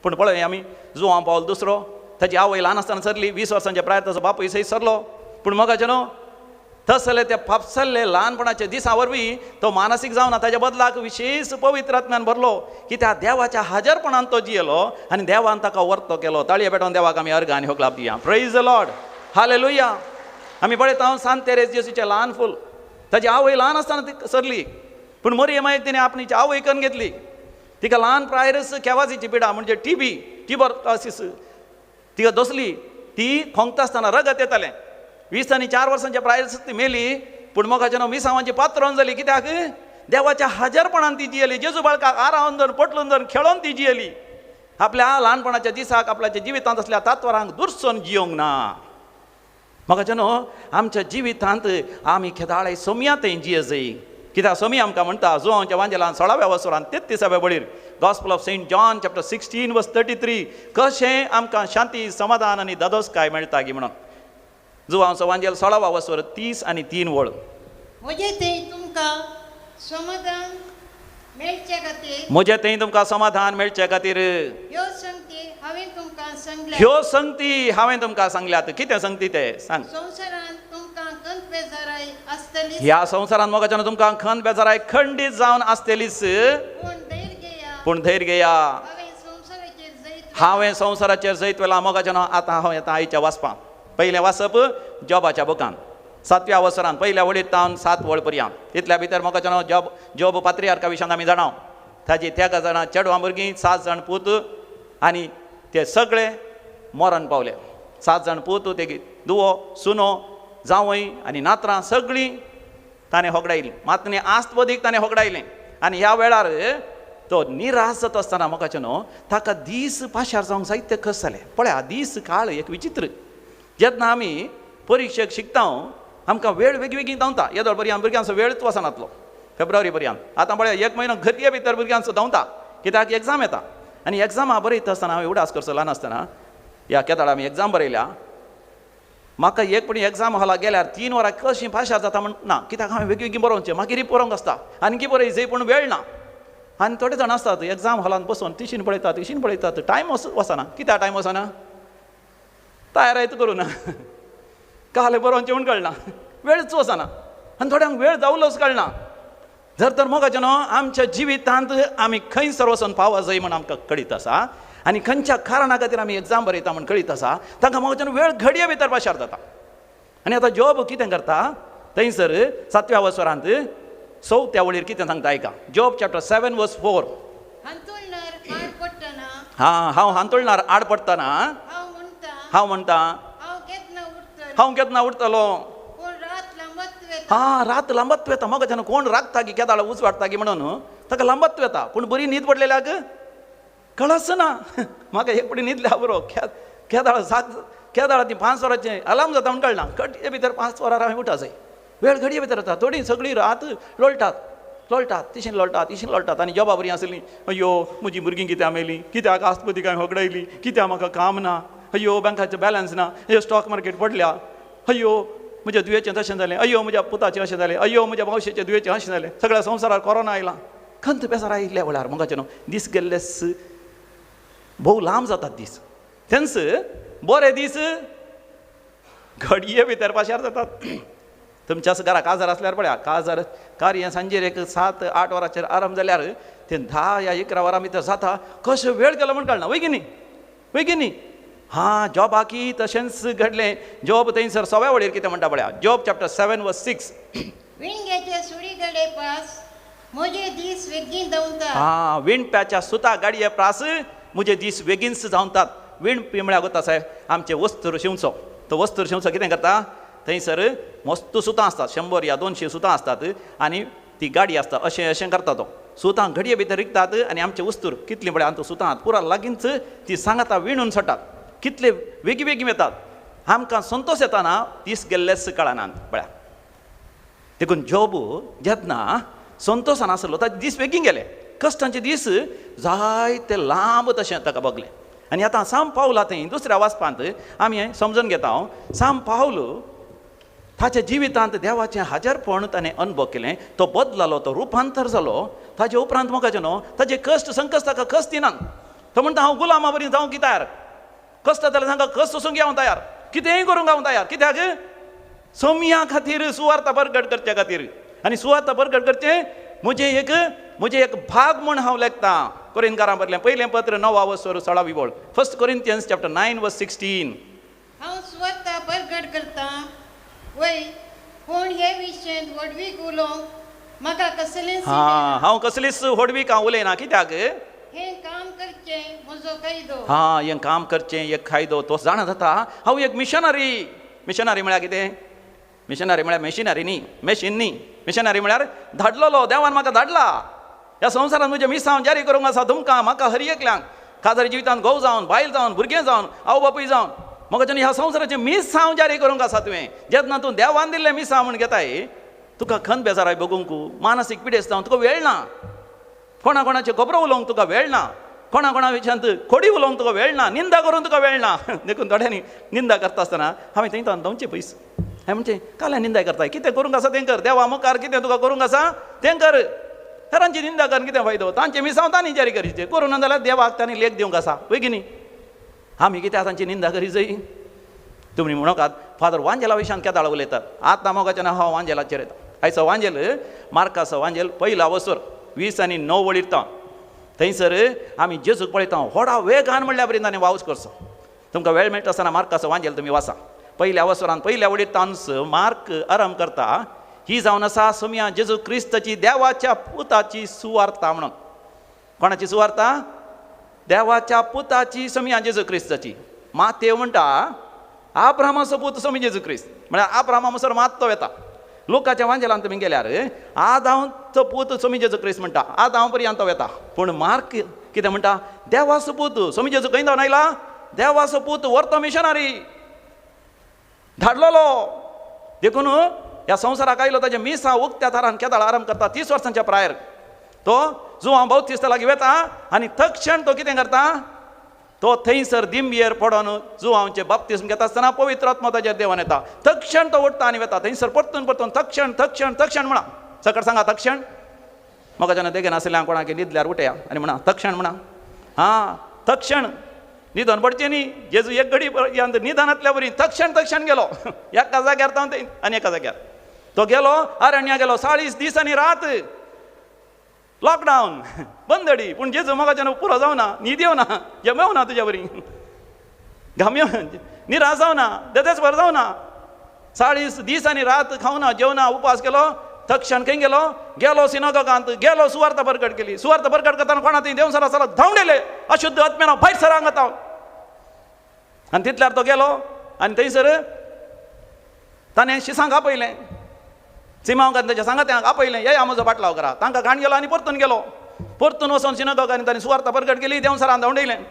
पूण पळय आमी जुवां पावल दुसरो, ताची आवय ल्हान आसतना सरली, 20 वर्सांच्या प्रायर ताचो बापूय सयत सरलो. पूण मोगाचें न्हू तसले ते फापसल्ले ल्हानपणाच्या दिसां वरवीं तो मानसीक जावना, ताच्या बदलाक विशेश पवित्र आत्म्यान भरलो की त्या देवाच्या हाजरपणान तो जियेलो आनी देवान ताका वर्तो केलो. ताळये पेटोवन देवाक आमी अर्घ आनी होकलाप दिया. Praise the Lord, hallelujah. आमी पळयता सांत तेरेज जेसूचें ल्हान फूल, ताची आवय ल्हान आसतना ती सरली, पूण मरियम मागीर तिणें आपली आवय करून घेतली. तिका ल्हान प्रायरस केवाजीची पिडा म्हणजे टीबी, ट्युबरक्युलोसीस तिका दसली. ती खोंकता आसतना रगत येतालें. 20 आनी 4 वर्सांच्या प्रायरस ती मेली. पूण मोगाचें न्हू मिसावांची पात्रोन जाली, कित्याक देवाच्या हाजरपणान ती जियेली. जेजू बाळकाक आरावन धरून पोटलून धरून खेळोन ती जियेली. आपल्या ल्हानपणाच्या दिसाक आपल्याच्या जिवितांत असल्या तात्वरांक दुरसोन जियोंक ना. मोगाचें न्हू आमच्या जिवितांत आमी खेदाळे सोमया थंय जिये जाय, कित्याक सोमी आमकां म्हणटा जुवांच्या वांजेलान 16व्या वसरान 33व्या बळीर, gospel of Saint John chapter 16 verse 33, कशें आमकां शांती समाधान आनी दादोसकाय मेळटा गी म्हणून. जुवांचो वांजेल 16व्या वसर 30 आनी 3 वळ. म्हजें थंय तुमकां समाधान मेळचे खातीर, म्हजें थंय तुमकां समाधान मेळचे खातीर ह्यो संगती हांवें तुमकां सांगल्यात. ह्यो संगती हांवें तुमकां सांगल्यात. कितें संगती ते सांग. संवसारांत तुमकां खंत बेजाराय आसतली. ह्या संवसारांत मोगाच्यान तुमकां खंत बेजाराय खंडीत जावन आसतलीच, पूण धैर्य घेया, हांवें संवसाराचेर जैत व्हेलां. मोगाच्यान आतां हांव येता आयच्या वाचपाक. पयलें वाचप जॉबाच्या बुकान 7व्या वसरान पयल्या वळीत तावन 7 वळ पर्यंत. तितल्या भितर मोगाच्यान जॉब जॉब पात्रियार्का विशयान आमी जाणाव. ताजी 13 जाणां चेडवां भुरगीं, 7 जाण पूत, आनी ते सगळे मरण पावले. 7 जाण पूत, ते दुवो सुनो जावय आनी नात्रां सगळीं ताणें होगडायलीं. मातने आस्त बदीक ताणें होगडायलें. आनी ह्या वेळार तो निराश जाता आसतना मोगाचें न्हू ताका दीस पाशार जावंक जायते कस जालें. पळया दीस काळ एक विचित्र. जेन्ना आमी परिक्षेक शिकता आमकां वेळ वेगवेगळी धांवता. येदोळ पर्यंत भुरग्यांचो वेळच वचनातलो फेब्रुवारी पर्यंत. आतां पळया 1 म्हयनो घरये भितर भुरग्यांचो धांवता, कित्याक एग्जाम येता. आनी एग्जामा बरयता आसतना हांव उडास करचो ल्हान आसतना ह्या केदाळ आमी एग्जाम बरयल्या. म्हाका एक पणी एग्जाम हॉलाक गेल्यार 3 वरां कशीं पाशार जाता म्हण ना, कित्याक हांवें वेगवेगळी बरोवचें, मागीर बरोवंक आसता आनी बरय जाय, पूण वेळ ना. आनी थोडे जाण आसतात एग्जाम हॉलान बसून तिशीन पळयतात तिशीन पळयतात, टायम वचना. कित्याक टायम वचना? तयार करूं ना, काल बरोवचें म्हूण कळना, वेळच वचना. आनी थोड्यांक वेळ जावलोच कळना. जर तर मोगाचें न्हू आमच्या जिवितांत आमी खंयसर वचून पावा जाय म्हूण आमकां कळीत आसा आनी खंयच्या कारणा खातीर आमी एग्जाम बरयता म्हूण कळीत आसा, तांकां मोगाचें वेळ घडये भितर पाशार जाता. आनी आतां जॉब कितें करता थंयसर 7व्या वसरांत 4थ्या वळीर कितें सांगता आयका. जॉब चॅप्टर 7 वर्स 4. हां, हांव हांतुळणार आड पडटना हांव म्हणटा हांव केन्ना उठतलो. हां, रात लांबत वेता. मोगाच्यान कोण राखता की केदाळ उजवाडटा की म्हणून ताका लांबत वेता, पूण बरी न्हीद पडलेल्याक कळच ना. म्हाका एक पडी न्हिदल्या बरो केदाळ 7 केदाळ ती 5 वरांचें अलार्म जाता म्हूण कळना. घडये भितर 5 वरां हांवें उठा जाय, वेळ घडये भितर जाता. थोडीं सगळीं रात लोळटात लोळटात तिशीन लोळटात तिशीन लोळटात. आनी जॉबा बरीं आसलीं, अय्यो म्हजी भुरगीं कित्याक मेलीं, कित्याक आस्पती कांय होगडायली, कित्याक म्हाका काम ना, अय्यो बँकाचें बॅलन्स ना, अय्यो स्टॉक मार्केट पडल्या, अय्यो म्हज्या दुयेचें तशें जालें, अय्यो म्हज्या पुताचें अशें जालें, अय्यो म्हज्या मावशेचें दुयेचें अशें जालें, सगळ्या संवसारार कोरोना आयला. खंत बेजार आयिल्ल्या वेळार मोगाचें न्हू दीस गेल्लेच भोव लांब जातात दीस. तेन्स बरे दीस घडये भितर पाशार जातात. तुमच्याच घरा काजार आसल्यार पळया काजार कार्य सांजेर एक 7-8 वरांचेर आराम जाल्यार ते 10 या 11 वरां भितर जाता. कशें वेळ गेलो म्हूण कळना. वय की न्ही? वय की न्ही? हां, जॉबाकी तशेंच घडलें. जॉब थंयसर सव्या वळीर कितें म्हणटा पळया, जॉब चॅप्टर 7 verse 6. विणग्याचे सुरी गडे पास म्हजे दीस वेगीन धांवतात. हां, विणप्याच्या सुता गाडये प्रास म्हजे दीस वेगीनच धांवतात. विणपी म्हळ्यार गोता साहेब आमचे वस्तूर शिंवचो. तो वस्तूर शिंवचो कितें करता, थंयसर मस्त सुतां आसतात, 100 या 200 सुतां आसतात आनी ती गाडी आसता, अशें अशें करता तो. सुतां घडये भितर रिगतात आनी आमचे वस्तूर कितलीं पळय आमकां सुतां पुरा लागींच ती सांगाता विणून सोडटात, कितले वेगीं वेगीं येतात. आमकां संतोश येताना दीस गेल्लेच कळनात पळया. देखून जॉब जेन्ना संतोशान आसलो ताजे दीस वेगीं गेले, कश्टांचे दीस जायते लांब तशें ताका बगले. आनी आतां साम पावला थंय दुसऱ्या वाचपांत आमी समजून घेता हांव, साम पावल ताच्या जिवितांत देवाचें हाजरपण ताणें अनुभव केलें, तो बदलालो, तो रुपांतर जालो. ताजे उपरांत मोगाचें न्हू ताजे कश्ट संकश्ट ताका कश्ट दिनात. तो म्हणटा हांव गुलामा बरी जावंक तयार, कश्ट जाल्यार तांकां कश्ट सोसूंक हांव तयार, कितेंय करूंक हांव तयार. कित्याक? सोमया खातीर, सुवार्ता परगट करचे खातीर. आनी सुवार्ता परगट करचें म्हजें एक भाग म्हूण हांव लेखतां. कोरिंथकारां बरलें पयलें पत्र 9 वसर 16 वळ, 1 Corinthians chapter 9 verse 16. हांव सुवार्ता परगट करतां वय, पूण हे विशयांत व्हडवीक उलोवंक म्हाका कसलीच, हां, हांव कसलीच व्हडवीक हांव उलयना. कित्याक? हें काम करचें म्हजो कायदो. हां, हें काम करचें एक कायदो. तो जाणा जाता हांव एक मिशनरी. मिशनरी म्हळ्यार कितें? मिशनरी म्हळ्यार मेशिनरी न्ही, मेशीन न्ही. मिशनरी म्हळ्यार धाडलेलो, देवान म्हाका धाडला ह्या संवसारांत म्हजें मिसांव जारी करूंक आसा तुमकां म्हाका हर एकल्यांक, काजारी जिवितांत घोव जावन, बायल जावन, भुरगें जावन, आवय बापूय जावन, म्हाका ह्या संवसाराचें मिसांव जारी करूंक आसा. तुवें जेन्ना तूं देवान दिल्लें मिसांव म्हूण घेताय, तुका खंत बेजाराय भोगूंक, मानसीक पिडेस्त जावन तुका वेळ ना, कोणा कोणाच्यो खबरो उलोवंक तुका वेळ ना, कोणा कोणा विशयांत खोडी उलोवंक तुका वेळ ना, निंदा करूंक तुका वेळ ना. देखून थोड्यांनी निंदा करता आसतना हांवें थंय धांवचें पयस. हांवें म्हणचें काल्या निंदा करताय, कितें करूंक आसा तें कर, देवा मुखार कितें तुका करूंक आसा तें कर, हेरांची निंदा करून कितें फायदो, तांचे मिसांव तांणी जारी करीचे, करूं ना जाल्यार देवाक तांणी लेख दिवंक आसा वय की न्ही. आमी कित्याक तांची निंदा करी जाय? तुमी म्हणोकात फादर वांजेला विशयान केदाळ उलयतात, आतां मोगाचें नांव हांव वांजेलाचेर येता. आयचो वांजेल मार्काचो वांजेल पयला वसर 20 आनी 9 वळीर थंयसर आमी जेजूक पळयता व्हडा वेगान म्हणल्या बरी ताणें वावच करचो. तुमकां वेळ मेळटा आसतना मार्काचो वांजेल तुमी वाचा. पयल्या वसरान पयल्या वळीर तांस मार्क आराम करता ही जावन आसा सोमया जेजू क्रिस्ताची देवाच्या पुताची सुवार्ता म्हणून. कोणाची सुवार्ता? देवाच्या पुताची, सोमया जेजू क्रिस्ताची. मातेव म्हणटा आब्रामाचो पूत सोमी जेजू क्रिस्त, म्हळ्यार आब्रामा मुसर मात तो येता. लोकाच्या वांजेलान तुमी गेल्यार आदांवचो पूत सोमी जेजू क्रिस्त म्हणटा, आदांव पर्यंत तो येता. पूण मार्क कितें म्हणटा? देवाचो पूत सोमी जेजू खंय जावन आयला? देवाचो पूत व्हरतो मिशनरी धाडलेलो. देखून ह्या संवसाराक आयलो ताजें मिसां उक्त्या थारान केदाळ आराम करता 30 वर्सांच्या प्रायर. तो जुवां बावतिस्ता लागीं वेता आनी तक्षण तो कितें करता? तो थंयसर दिंबयेर पडोन जुवांचे बाप्तिस्म घेता आसतना पवित्र आत्मो ताजेर देवान येता. तक्षण तो उठता आनी वेता थंयसर परतून परतून तक्षण तक्षण तक्षण म्हणा. सकट सांगा तक्षण. म्हाका जेन्ना देगेन आसलें कोणाक न्हिदल्यार उठया आनी म्हणा तक्षण म्हणा. हां, तक्षण न्हिदोन पडचें न्ही. जेजू एक घडी निदानांतल्या बरी तक्षण तक्षण गेलो एका जाग्यार तावन आनी एका जाग्यार तो गेलो, अरण्या गेलो 40 दीस आनी रात, लॉकडावन बंदडी. पूण जेजू मोगाच्यान पुरो जावना, न्हीद येवना, जेमेवना तुज्या बरी, घाम निराश जावना, देदेच बरो जावना. 40 दीस आनी रात खावना जेवना उपास केलो. तक्षण खंय गेलो? गेलो सिनागोगांत गेलो, सुवार्ता परगट केली. सुवार्ता परगट करतना कोणा थंय देवसरा सरा धांवडेले अशुद्ध आत्म्यान भायर सरा हांगा. आनी तितल्यार तो गेलो आनी थंयसर ताणें शिसांक आपयलें, सिमांव ताच्या सांगात्यांक आपयलें, येया म्हजो पाटलाव करा. तांकां घाण गेलो आनी परतून गेलो. परतून वचोन सिनागोगांनी ताणें सुवार्ता परगट केली, देवसरान धांवडयलें.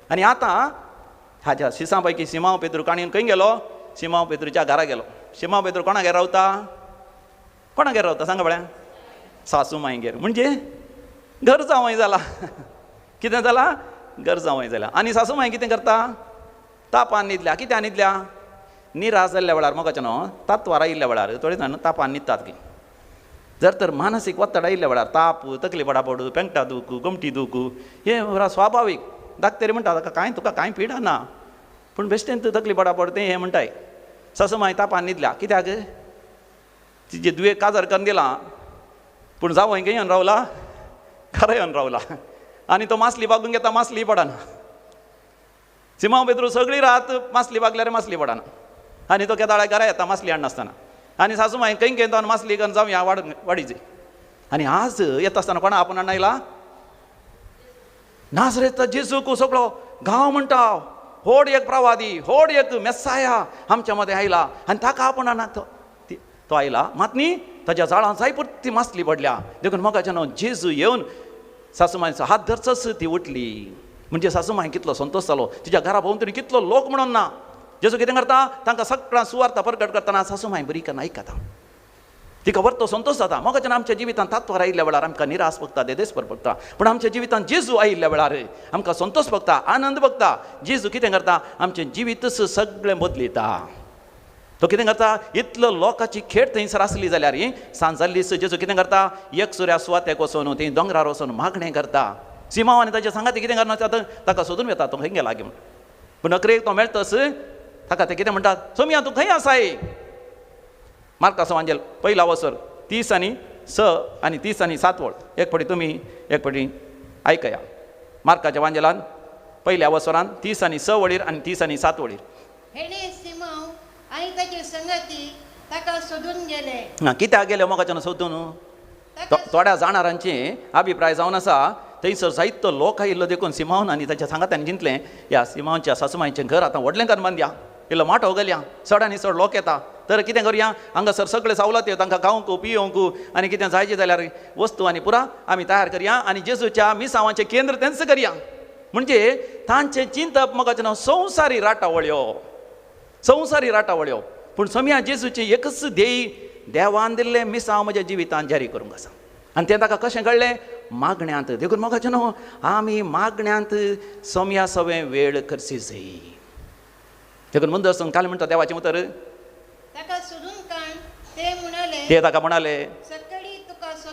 आनी आतां हाज्या शिसां पैकी सिमांव पेद्रू काणयेन खंय गेलो? सिमांव पेद्रूच्या घरा गेलो. सिमांव पेद्रू कोणागेर रावता? कोणागेर रावता सांगा पळया? सासू मांयगेर. म्हणजे घर जावंय जाला. कितें जाला? घर जावंय जाला. आनी सासू मांय कितें करता? तापान न्हिदल्या. कित्याक न्हिदल्या? निराश जाल्ल्या वेळार मोगाचें न्हू तात्वार आयिल्ल्या वेळार थोडे जाण तापान न्हिदतात की. जर तर मानसीक वत्तड आयिल्ल्या वेळार ताप, तकली पडापड, पेंगटा दूख, गोमटी दूख, हें स्वाभावीक. डाक्टरी म्हणटा ताका कांय तुका कांय पिडा ना, पूण बेश्टेन तूं तकली पडापड तें हें म्हणटाय. सासू मांय तापान न्हिदल्या. कित्याक? तिजे दुयें काजार करून दिलां, पूण जावंय खंय येवन रावला? घरा येवन रावला. आनी तो मासली बागून घेता, मासली पडना. सिमांव पेद्रू सगळी रात मासली बागल्यार मासली पडना आनी तो केदाळा घरा येता मासली हाडनासतना आनी सासू माय खंय खंय तो मासली करून जावया वाडीची. आनी आज येता आसतना कोणा आपूण हाडून आयला? नाजरेत जेजूक सगळो गांव म्हणटा होड एक प्रवादी, होड एक मेसाया आमच्या मदें आयला आनी ताका आपूण हाडना तो आयला मात न्ही ताज्या जाळां जाय पुरती मासली पडल्या. देखून मोगाच्यान जेजू येवन सासूमायचो हात धरचोच ती उठली. म्हणजे सासूमाय कितलो संतोश जालो, तिच्या घरा भोंवतणी कितलो लोक म्हणून ना. जेजू कितें करता? तांकां सगळ्यां सुवार्ता परगट करतना सासूमाय बरी करून आयकता, तिका व्हरतो संतोश जाता. मोगाच्यान आमच्या जिवितांत तात्वार आयिल्ल्या वेळार आमकां निराश भोगता, देदेस्पर भोगता, पूण आमच्या जिवितांत जेजू आयिल्ल्या वेळार आमकां संतोश भोगता, आनंद भोगता. जेजू कितें करता? आमचें जिवीतच सगळें बदलिता. तो कितें करता? इतलो लोकांची खेळ थंयसर आसली जाल्यार सांज जाल्ली जेजू कितें करता? एक सुऱ्या सुवातेक वचून थंय दोंगरार वचून मागणें करता. सिमांव आनी ताच्या सांगाती कितें करना ताका सोदून वेता तो खंय गेला म्हूण. पूण अकरेक तो मेळटच ताका ते कितें म्हणटात? सोमिया तूं खंय आसाय? मार्काचो वांजेल पयला वसर 30 आनी 6 आनी 30 आनी 7 वळ एक फावटी तुमी एक फावटी आयकया. मार्काच्या वांजेलान पयल्या वसरान 30 आनी 6 वळीर आनी 30 आनी 7 वळीर. हेणे सिमांव आनी ताचे संगती ताका सोदून गेले. कित्याक गेले मोगाच्यान सोदून? थोड्या जाणारांचे अभिप्राय जावन आसा थंयसर जायतो लोक आयिल्लो देखून सिमांवन आनी ताच्या सांगात्यान चिंतलें ह्या सिमांवच्या सासूमायचें घर आतां व्हडलें करून बांदया, इल्लो माटो घालया, चड आनी चड लोक येता तर कितें करुया हांगासर सगळे सावलात तांकां खावंक पियोवंक आनी कितें जायचें जाल्यार वस्तू आनी पुरा आमी तयार करया आनी जेजूच्या मिसांवाचें केंद्र तेंच करया. म्हणजे तांचें चिंतप मोगाचें नांव संवसारी राटावळ्यो, संवसारी राटावळ्यो. पूण सोम्या जेजूचें एकच ध्येय देवान दिल्लें मिसांव म्हज्या जिवितान जारी करूंक आसा. आनी तें ताका कशें कळ्ळें? मागण्यांत. देखून मोगाचें न्हू आमी मागण्यांत सोम्या सवें वेळ करची जाय. देखून मुंदर काल म्हणटा देवाचें उतर ताका सोदून काण ते म्हणाले, ते ताका म्हणाले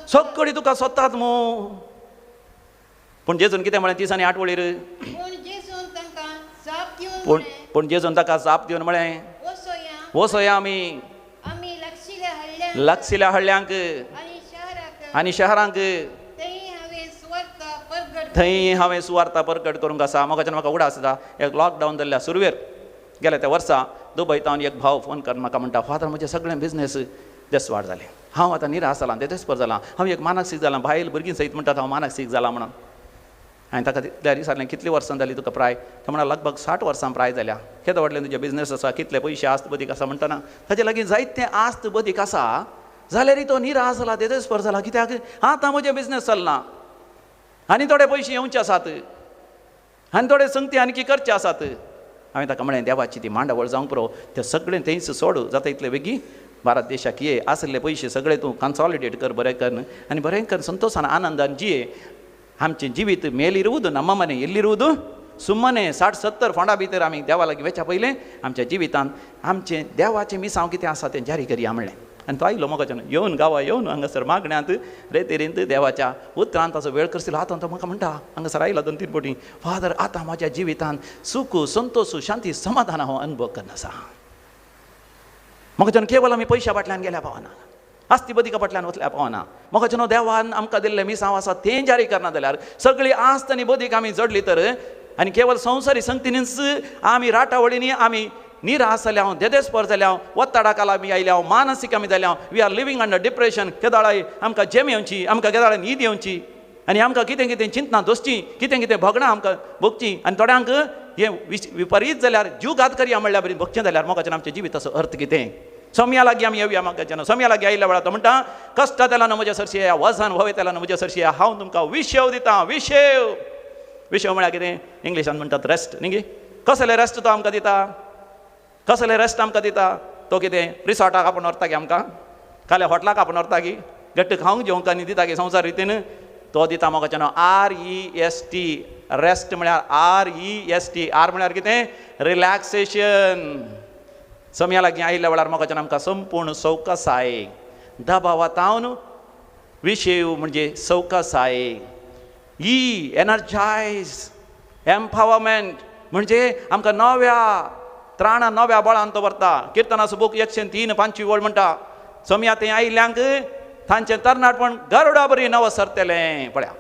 सगळी तुका सोदतात मू. पूण जेजून कितें म्हळें 30 आनी 8 वळीर? पूण जेजून ताका जाप दिवन म्हळें वचोया आमी लागशिल्ल्या हळ्ळ्यांक आनी शहरांक थंय हांवें सुवार्ता परगट करूंक आसा. मोगाच्यान म्हाका उगडास आसा एक लॉकडावन जाल्ल्या सुरवेर गेल्या त्या वर्सा दुबय तावन एक भाव फोन करून म्हाका म्हणटा, फादर म्हजें सगळें बिजनेस देसवाड जालें, हांव आतां निराश जालां, देदेस्पर जालां, हांव एक मानसीक जालां, बायल भुरगीं सयत म्हणटात हांव मानसीक जालां म्हणून. हांवें ताका तितल्या विचारलें कितलीं वर्सां जालीं तुका प्राय? तो म्हणा लगभग 60 वर्सां प्राय जाल्या. केदो व्हडलें तुजें बिजनेस आसा, कितले पयशे आस्त बदीक आसा म्हणटना ताजे लागीं जायते आस्त बदीक आसा जाल्यारय तो निराश जाला, देदेस्पर जाला. कित्याक? आतां म्हजें बिजनेस चलना आनी थोडे पयशे येवचे आसात आनी थोडे संगती आनी करचे आसात. हांवें ताका म्हळें देवाची ती मांडावळ जावंक पुरो, तें सगळें थंयच सोड, जाता इतले बेगी भारत देशाक ये, आसले पयशे सगळे तूं कन्सॉलिडेट कर, बरें कर आनी बरें कर, संतोशान आनंदान जिये. आमचें जिवीत मेलिरुवूद नम्मने इल्लिरुवूद सुमने 60-70 फोंडा भितर आमी देवा लागीं वेच्या पयलें आमच्या जिवितान आमचें देवाचें मिसांव कितें आसा तें जारी करया म्हणलें. आनी तो आयलो मोगाच्यान येवन गांवा येवन हांगासर मागण्यांत रेतेरींत देवाच्या उतरान ताचो वेळ करसिलो. आतां तो म्हाका म्हणटा हांगासर आयलो 2-3 फावटी, फादर आतां म्हज्या जिवितान सूख संतोश शांती समाधान हांव अनुभव करना आसा. मोगाच्यान केवल आमी पयशा फाटल्यान गेल्या पावना, आस्ती बदिका फाटल्यान वतल्या पावना. मोगाच्यान देवान आमकां दिल्लें मिसांव आसा तें जारी करना जाल्यार सगळी आस्त आनी बदीक आमी जडली तर आनी केवल संवसारी संगतीनीच आमी राटावळींनी आमी निराश जाल्या, देदेस्पर जाल्या, वत्ताडाकाल आमी आयल्या, मानसीक आमी जाल्या, we are living under depression. केदाळाय आमकां जेम येवची, आमकां केदाळाय न्हीद येवची आनी आमकां कितें कितें चिंतना दोसची, कितें कितें भोगणां आमकां भोगची आनी थोड्यांक हें विपरीत जाल्यार जीव घात करया म्हणल्यार बरी भोगचें जाल्यार मोगाच्यान आमच्या जिविताचो अर्थ कितें? सोम्या लागीं आमी येवया मोगाच्यान. सोम्या लागीं आयिल्ल्या वेळार तो म्हणटा कश्ट तेला न्हू म्हज्या सरशी येया, वजन व्हवे तेला न्हू म्हज्या सरशी येया, हांव तुमकां विशेव दितां. विशेव विशेव म्हळ्यार कितें? इंग्लिशान म्हणटात रेस्ट न्ही. कसले रेस्ट तो आमकां दिता? कसले रेस्ट आमकां दिता? तो कितें रिसॉर्टाक आपूण व्हरता की आमकां, काल्या हॉटलाक आपूण व्हरता की, घट्ट खावंक जेवंक आनी दिता की संवसार रितीन? तो दिता मोगाच्यान REST. Rest म्हळ्यार REST. R म्हळ्यार कितें? रिलॅक्सेशन. सम्या लागीं आयिल्ल्या वेळार मोगाच्यान आमकां संपूर्ण सवकासाय, दबावातावन विशेव म्हणजे सवकासाय, ई एनर्जायज, एम्पावरमेंट म्हणजे आमकां नव्या त्राणा नव्या बळान तो व्हरता. किर्तनाचो बूक 103 5वी वळ म्हणटा सम्या थंय आयिल्ल्यांक तांचें तरणाटपण गरुडा बरी नवो सरतलें. पळया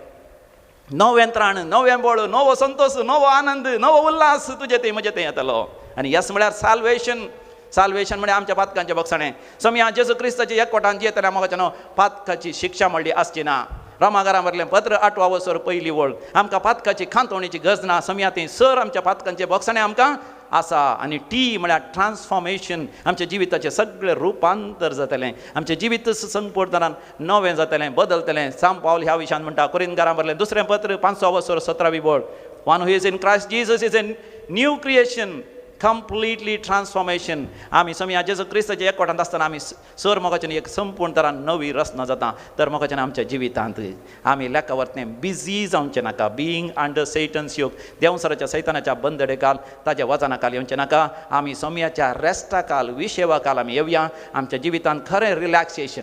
नवें त्राण, नवें बळ, नवो संतोश, नवो आनंद, नवो उल्हास तुजे थंय म्हजे थंय येतलो. आनी यस म्हळ्यार साल्वेशन. साल्वेशन म्हळ्यार आमच्या पातकांचें बक्षाणें. सम्या जेजू क्रिस्ताच्या एकवटान जियेतल्या मोगाच्या न्हू पातकाची शिक्षा म्हणली आसची ना. रोमागारां वरलें पत्र 8 वसर पयली वळ. आमकां पातकाची खांतवणीची गरज ना. सम्या थंय सर आमच्या पातकांचें बक्षाणें आमकां आसा. आनी टी म्हळ्यार ट्रान्सफॉर्मेशन. आमच्या जिविताचें सगळें रुपांतर जातलें, आमचें जिवीत संपूर्णपणान नवें जातलें, बदलतलें. सांत पावल ह्या विशयान म्हणटा कोरिंथकारां बरलें दुसरें पत्र 5 वसर 17 वळ, one who is in Christ Jesus is a new creation, completely transformation. आमी सम्या जेजू क्रिस्ताच्या एकवटांत आसतना आमी सर मोगाच्यान एक संपूर्ण तरान नवी रचना जाता. तर मोगाच्यान आमच्या जिवितांत आमी लेखा वरतें बिजी जावचें नाका. बिईंग अंडर सैटन्स योग, देंवसराच्या सैतानाच्या बंदडे काल ताच्या वजना काल येवचें नाका. आमी सम्याच्या रेस्टा काल, विशेवा काल आमी येवया. आमच्या जिवितांत खरें रिलॅक्सेशन,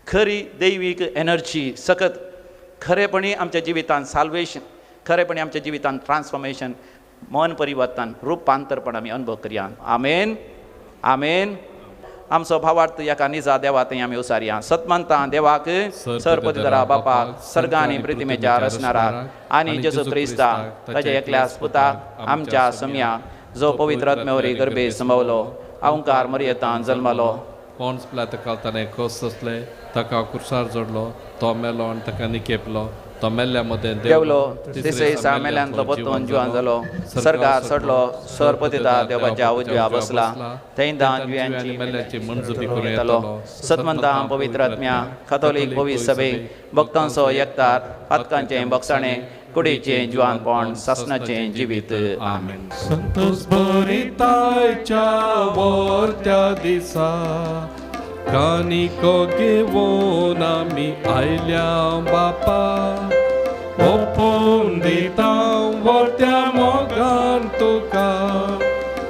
खरी दैवीक एनर्जी सकत, खरेपणी आमच्या जिवितांत साल्वेशन, खरेपणी आमच्या जिवितांत ट्रान्सफॉर्मेशन, मन परिवर्तन, रुपांतरपण आमी अनुभव करया. आमेन, आमेन. आमचो भावार्थ एका निजा देवा थंय आमी उसारया. सतमंता देवाक सरपतिधरा बापाक, सर्ग आनी प्रतिमेच्या रचणाराक, आनी जेजू क्रिस्ताक ताच्या एकल्याच पुताक आमच्या सम्या, जो पवित्र आत्म्या गर्भे संभवलो, अहंकार मरियेतान जल्मलो, पोन्स पिलात ताणें खोस सोंसले, ताका कुर्सार जोडलो, तो मेलो आनी ताका निकेपलो, तो मेल्ल्या मदें देवलो, तिसरे दिसा मेल्यांतलो परतून जिवान जालो, सर्गार चडलो, सरपतिता देवाच्या उजव्या बसला, थंय जिव्यांची मेल्ल्याची मंजुरी करून येतलो. सतमंता पवित्र आत्म्या, कथोलीक पवित्र सभे, भक्तांचो एकतार, पातकांचें बक्षाणें, कुडीचें जिवानपण, सासणाचें जिवीत. आमेन. संतोष भरितायच्या वर्त्या दिसा कानिको घेवन आमी आयल्या बापा, ओपून दिता वर्त्या मोगान तुका,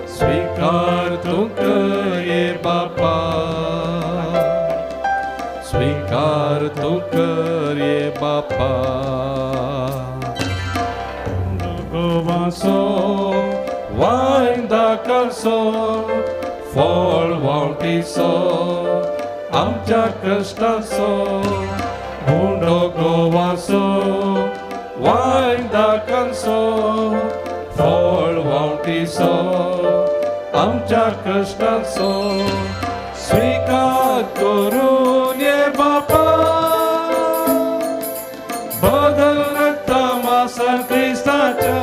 स्वीकार तुका ये बापा, स्वीकार तुका ये बापा. गोवासो वायन दाखलसो, फळ वावटीसो, आमच्या कश्टाचो, उंडो गोवासो वायन दाखलसो, फळ वावटीसो, आमच्या कश्टाचो, स्वीकार करून ये बापा, बदल रक्ता मासा क्रिस्ताच्या.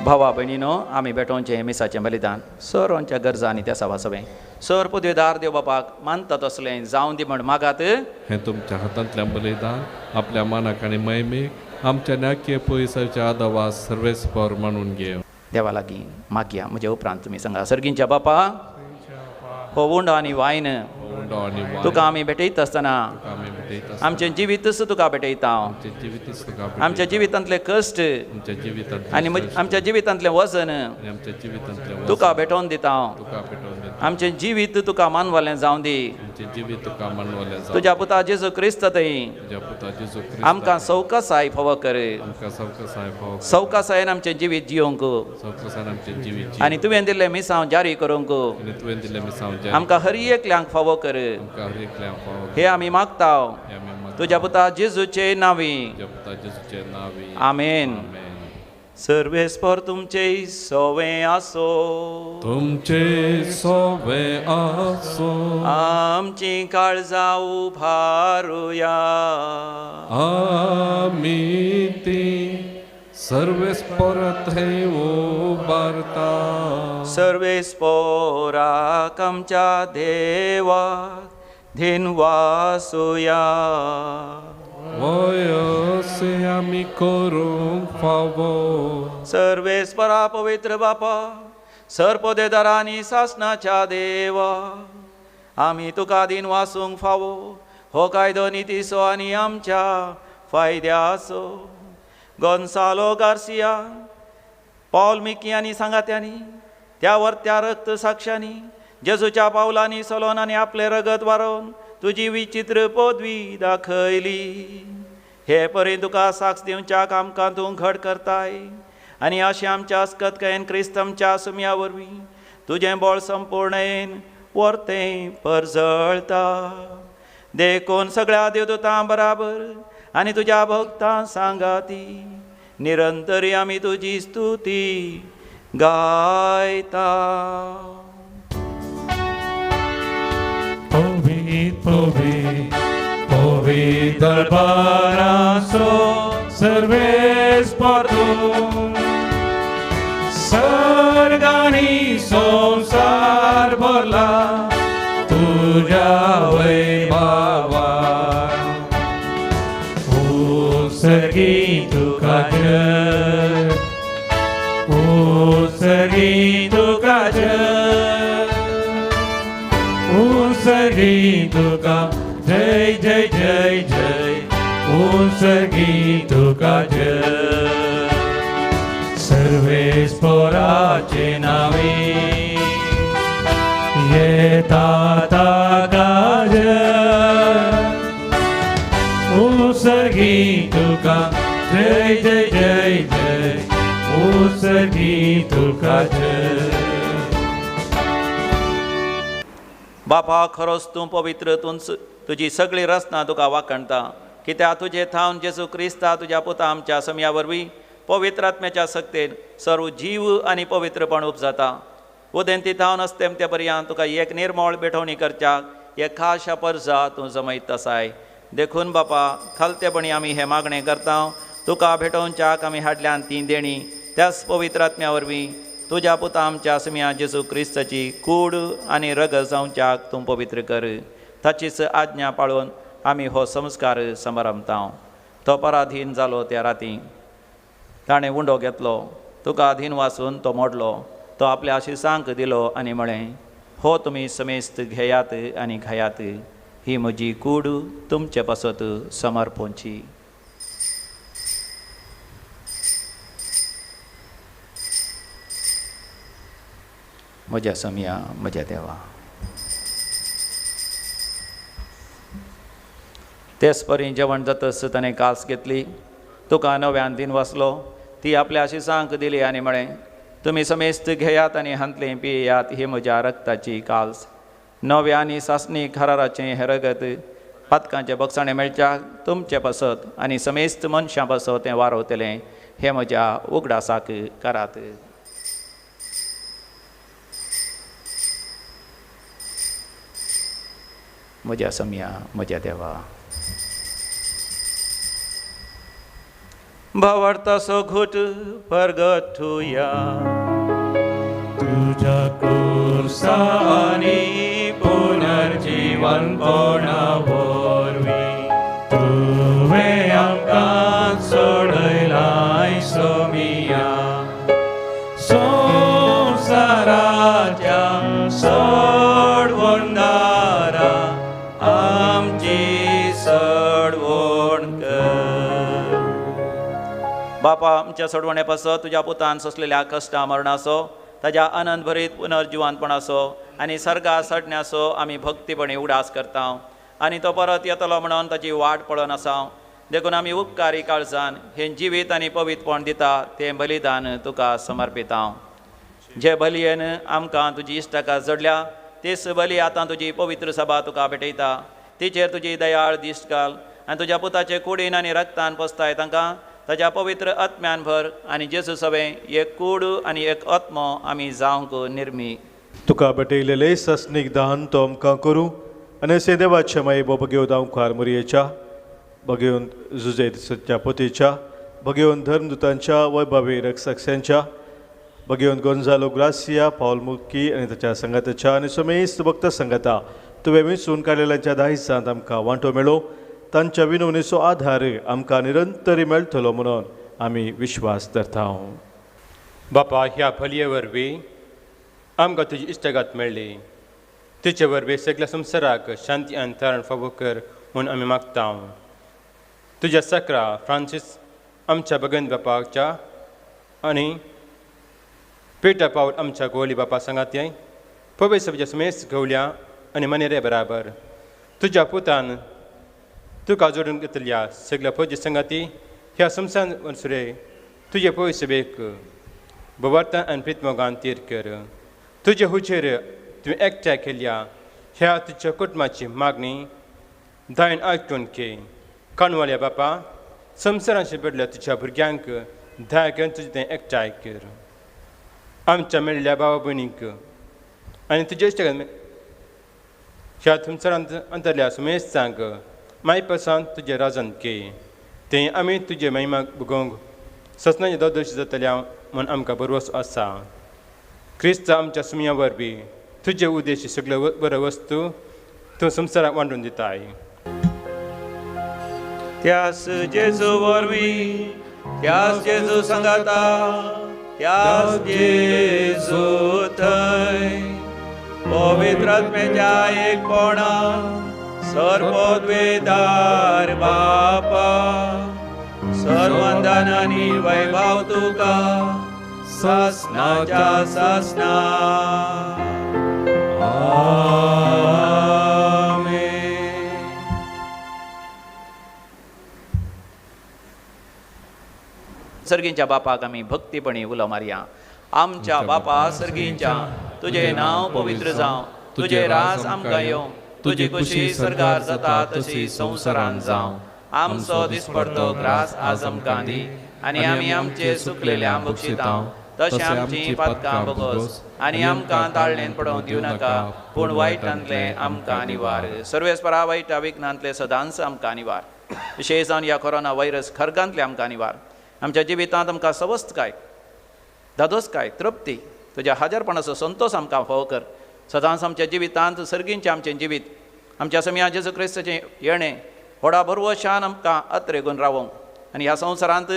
भावा भयणीनो, आमी भेटोवचें मिसाचें बलिदान सरांच्या गरजा आनी त्या सभासभें सर पदवेदार देव बापाक मानता तसलें जावन दी म्हण मागात. हें तुमच्या हातांतलें बलिदान आपल्या मानाक आनी महिमेक आमच्या न्याक्य पयसाच्या आदावास सर्वेस्पर मानून घेव. देवा लागीं मागया. म्हज्या उपरांत तुमी सांगा, सर्गींच्या बापा, हो उंडो आनी वायन तुका आमी भेटयता आसतना आमचें जिवीतच तुका भेटयता. आमच्या जिवितांतले कश्ट आनी आमच्या जिवितांतलें वजन तुका भेटोवन दिता. आमचें जिवीत तुका मानवलें जावं दी. तुज्या पुता जेजू क्रिस्त थंय आमकां सवकासाय फावो कर. सवकासायेन आमचें जिवीत जियोंक आनी तुवें दिल्लें मिसांव जारी करूंक आमकां हर एकल्यांक फावो कर. हे आमी मागता तुज्या पुता जेजूचे नांवी. आमेन. सर्वेस्पर तुमचे सोवे आसो, तुमचे सोवे आसो. आमची काळजां उभारुया, आमी ती सर्वेस्पर थंय उबारता. सर्वेस्पराक आमच्या देवाक धिनवासुया. वयसे आमी करूंक फावो. सर्वेस्परा पवित्र बापा, सर्पदेदारांनी सासणाच्या देवा, आमी तुका दिनवासूंक फावो. हो कायदो नितीचो आनी आमच्या फायद्याचो. गोन्सालो गार्सिया, पावल मिकी आनी सांगात्यांनी त्या वर्त्या रक्त साक्षांनी जेजूच्या पावलांनी सलोन आनी आपलें रगत वारोवन तुजी विचित्र पदवी दाखयली. हे परी तुका साक्ष दिवच्याक आमकां तूं घड करताय आनी अशें आमच्या अस्कतकायेन क्रिस्तमच्या सुम्या वरवीं तुजें बळ संपूर्णेन वर्तें परजळता. देखून सगळ्या देवदूतां बराबर आनी तुज्या भक्तां सांगाती निरंतर आमी तुजी स्तुती गायता. पवित्र पवित्र पवित्र दरबाराचो सर्वेस परतून सर्गांनी संवसार भरला तुज्या वैभवान. उत्सर्गी तुका जय, उत्सर्गी तुका जय, उत्सर्गी तुका जय जय जय जय, उत्सर्गी तुका जय. सर्वेस पोराचे नावे येता ताका जय, उत्सर्गी तुका जय जय जय जय, उत्सर्गी तुका जय. बापा खरोच तूं पवित्र, तूं तुजी सगळी रचना तुका वाखणता, कित्याक तुजे थावन जेजू क्रिस्ता तुज्या पुता आमच्या समया वरवीं पवित्र आत्म्याच्या सक्तेन सर्व जीव आनी पवित्रपण उपजाता. उदेंती थावन अस्तेमते पर्यंत तुका एक निर्मळ भेटवणी करच्याक एक खाशा परजा तूं जमयत आसाय. देखून बापा खालतेपणी आमी हें मागणें करता, तुका भेटोवच्याक आमी हाडल्यान तीं देणी त्याच पवित्र आत्म्या वरवीं तुज्या पुता आमच्या समया जेजू क्रिस्ताची कूड आनी रगत जावच्याक तूं पवित्र कर. ताचीच आज्ञा पाळून आमी हो संस्कार समारंभता. तो पराधीन जालो त्या राती ताणें उंडो घेतलो, तुका अधीन वासून तो मोडलो, तो आपल्या आशिसांक दिलो आनी म्हळें, हो तुमी समेस्त घेयात आनी खायात, ही म्हजी कूड तुमचे पासत समर्पणची. म्हज्या समया म्हज्या देवा. तेच परी जेवण जातच ताणें कास घेतली, तुका नव्यान दिन वाचलो, ती आपल्या आशिसांक दिली आनी म्हळें, तुमी समेस्त घेयात आनी हांतलें पियेयात, ही म्हज्या रक्ताची काल्स, नव्या आनी सासणी खराराचें हें रगत पातकांचें बगसाणें मेळच्या तुमचे पासत आनी समेस्त मनशां पासत तें वारवतलें, हें म्हज्या उगडासाक करात. म्हज्या समया म्हज्या देवा. भावार्थाचो घोट परगटुया तुज्या खुर्सांनी पुनर्जीवनपणा वरवीं तुवें आमकां सोडयलाय सोमिया, संवसाराच्या सोडवणदारा आमची सोडवण कर. बापा आमच्या सोडवणे पासत तुज्या पुतान सोंसलेल्या कश्टा मरणाचो, ताज्या आनंद भरीत पुनर्जिवानपणाचो आनी सर्गा सडण्याचो आमी भक्तीपणी उडास करता आनी तो परत येतलो म्हणून ताची वाट पळोवन आसा. देखून आमी उपकारी काळजान हें जिवीत आनी पवित्रपण दिता तें बलिदान तुका समर्पिता. जे बलयेन आमकां तुजी इश्टाका जोडल्या तीच बली आतां तुजी पवित्र सभा तुका भेटयता. तिचेर तुजी दयाळ दिश्ट घाल आनी तुज्या पुताचे कुडीन आनी रक्तान पोसताय तांकां ताज्या पवित्र आत्म्यान भर आनी जेजू सवें एक कूड आनी एक आत्मो आमी जावंक निर्मी. तुका भेटयलेले सस्नीक दान तो आमकां करूं आनी अशें देवाचे माई भगेवन मुखार मुरयेच्या, भगेवन जुजे सच्या पोतीच्या, भगेवन धर्मदुतांच्या वैभवी रक्षांच्या, भगेवन गोंजालो ग्रासिया पावल मुक्की आनी ताच्या संगाताच्या आनी समेस्त भक्त संगाता तुवें विंचून काडलेल्यांच्या दायजांत आमकां वांटो मेळो, तांच्या विनवणेचो आधार आमकां निरंतरी मेळटलो म्हणून आमी विश्वास धरता. बापा ह्या भलये वरवीं आमकां तुजी इश्टागात मेळ्ळी, तिचे वरवीं सगळ्या संवसाराक शांती आनी तारण फावो कर म्हूण आमी मागता. तुज्या सकरा फ्रांसीस आमच्या भगवंत बापाच्या आनी पेटा पावल आमच्या गोवली बापा सांगात पवे सभेच्या समेस्त गवल्या आनी मनेरे बराबर तुज्या पुतान तुका जोडून घेतल्या सगळ्या फौजी संगाती ह्या संवसार वनसुरे तुजे पय सभेक बवार्तान आनी प्रितमोगान तीर कर. तुजे हुचेर तुवें एकठांय केल्या ह्या तुज्या कुटुंबाची मागणी दायन आयकून घे. काणवाल्या बापा, संवसारान शिंपडल्या तुज्या भुरग्यांक दया करून तुजें तें एकठांय कर. आमच्या मेळिल्ल्या भावा भयणींक आनी तुज्या इश्टाक ह्या संवसारांत अंतरल्या सुमेस्तांक मायपासान तुजें राजन के तें आमी तुजे महिमाक भोगोवंक ससनाचे दोश जातल्या म्हूण आमकां भरवंसो आसा. क्रिस्त आमच्या सुमया वरवीं तुजे उद्देश सगळ्यो बऱ्यो वस्तू तूं संवसाराक वांटून दिताय. त्यास जेजू वरवीं, त्यास जेजू सांगाता, त्यास जेजू थंय पवित्र आत्म्याच्या एकपणान सर्वोद्वेदार बापा, सर्वंदन आनी वैभव तुका सासनाच्या सासना. आमेन. सर्गींच्या बापाक आमी भक्तीपणी उलो मारया. आमच्या बापा सर्गींच्या, तुजें नांव पवित्र जावं, तुजें राज आमकां येवं, तुजी खुशी सर्गार जाता तशी संवसारान जावं. आमचो दिसपडतो ग्रास आज आमकां दी आनी आमी आमचे सुकलेल्या बक्षितांव तशें आमची पातकां बगोस आनी आमकां ताळणेन पडोवंक दिवं नाका, पूण वायटांतलें आमकां निवार. सर्वेस्परा वायटा विघ्नांतलें सदांच आमकां निवार, विशेश जावन ह्या कोरोना व्हायरस खर्गांतलें आमकां निवार. आमच्या जिवितांत आमकां सवस्तकाय, धादोसकाय, तृप्ती, तुज्या हाजरपणाचो संतोश आमकां फावो कर. सदांच आमच्या जिवितांत सर्गींचें आमचें जिवीत आमच्या समया जेजू क्रिस्ताचें येणें व्हडा भरवशान आमकां अत्रेगून रावोंक आनी ह्या संवसारांत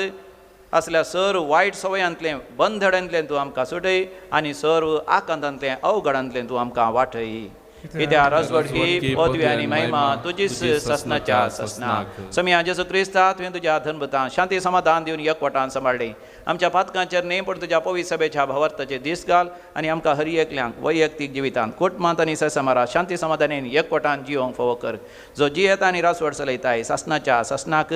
असल्या सर्व वायट सवयांतलें बंधडांतलें तूं आमकां सुटय आनी सर्व आकांतांतलें अवघडांतलें तूं आमकां वाटय. कित्याक रजवडकी पदवी आनी महिमा तुजीच ससनाच्या ससनाक. समया जेजू क्रिस्ता तुवें तुज्या धर्मतान शांती समाधान दिवन एकवटान सांबाळ्ळी. आमच्या पातकांचेर न्हय पूण तुज्या पवित्र सभेच्या भावार्थाचे दीस घाल आनी आमकां हर एकल्यांक वैयक्तीक जिवितांत कुटुंबांत आनी ससमारा शांती समाधानेन एकवटान जिवंक फावो कर, जो जियेता आनी रासवड चलयताय सासनाच्या ससनाक.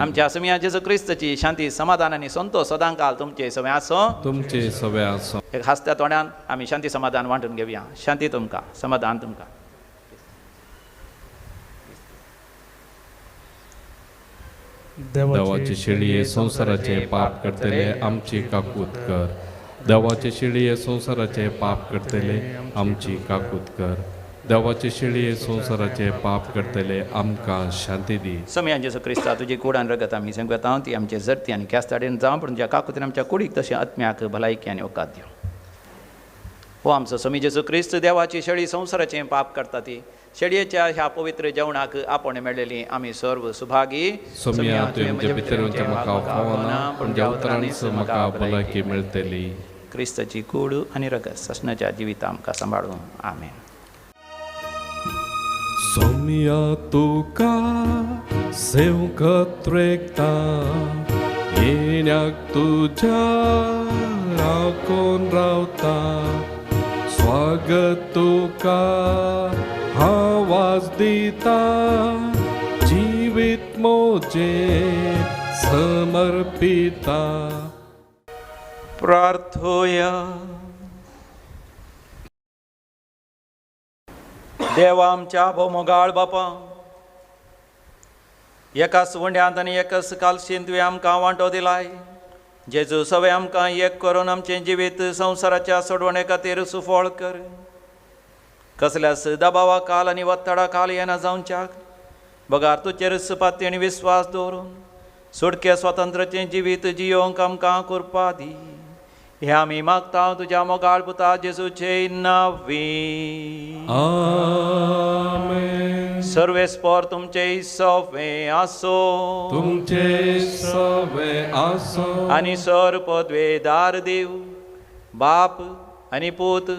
आमच्या समया जेजू क्रिस्ताची शांती समाधान आनी संतोश सदांकाल तुमचे सगळें आसूं, तुमचे सगळें आसूं. एक हांसत्या तोंडान आमी शांती समाधान वांटून घेवया. शांती तुमकां, समाधान तुमकां. देवाचे शेळये संवसाराचे पाप करतले आमची काकूत कर. देवाचे शेळये संवसाराचे पाप करतले आमची काकूत कर. देवाचे शेळये संवसाराचे पाप करतले आमकां शांती दी. समया जेजू क्रिस्ता तुजी कूड आनी रगत आमी सांगता ती आमचे जरती आनी ख्यास्ताडेन जावं, पूण तुज्या काकुतीन आमच्या कुडीक तशें आत्म्याक भलायकी आनी वकात दिवं. हो आमचो समी जेजू क्रिस्त देवाची शेळी संवसाराचें पाप करता ती शेळयेच्या ह्या पवित्र जेवणाक आपण मेळ्ळेली आमी सर्व सुभागी. सोम्या तुवें म्हज्या भितर येवचें म्हाका फावना, पूण ज्या उतरांनीच म्हाका भलायकी मेळटली. क्रिस्ताची कूड आनी रगत ससनाच्या जिविता आमकां सांबाळूं. आमेन. सोम्या तुका सेवकत रेखता, येण्याक तुज्या राखून रावता, स्वागत तुका आवाज दिता, जिवीत मोजे समर्पिता. प्रार्थोया. देवा आमच्या भोमोगाळ बापा, एकाच उंड्यांत आनी एकाच कालशींत तुवें आमकां वांटो दिलाय. जेजू सगळें आमकां एक करून आमचें जिवीत संवसाराच्या सोडवणे खातीर सुफळ कर. कसल्याच दबावा काल आनी वत्तडा काल येना जावच्याक बगार तुजेर सुपाती आनी विस्वास दवरून सुटके स्वातंत्र्याचें जिवीत जियोवंक आमकां कृपा दी. हें आमी मागता तुज्या मोगाळ पुता जेजूचे नांवी. आमेन. सर्वेस्पर तुमचे सवे आसो, तुमचे सवे आसो. आनी सर पदवेदार देव बाप आनी पूत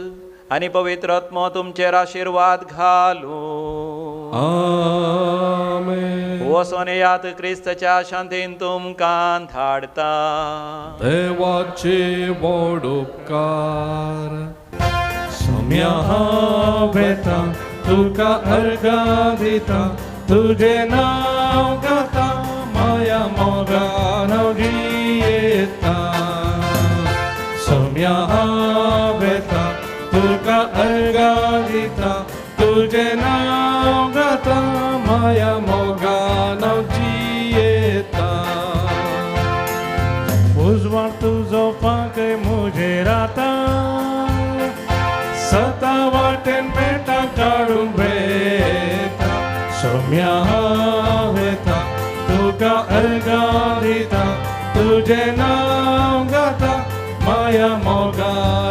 आनी पवित्र आत्मो तुमचेर आशिर्वाद घालूं. आमेन. वचोन येयात क्रिस्ताच्या शांतीन तुमकां धाडता. देवाचे व्हड उपकार. सोम्या हांव वेता तुका अर्गां दिता, तुजें नांव गाता, माया मोगान हांव जियेता. सोम्या हांव वेता तुका अर्गां दिता, तुजें नांव गाता, माया मोगान हांव जियेता. उजवाड तुजो पांकय म्हजेर आतां सता वाटेन मेटा काडून वेता, सोम्या वेता, तुका अर्गां दिता, तुजें नांव गाता, माया मोगान.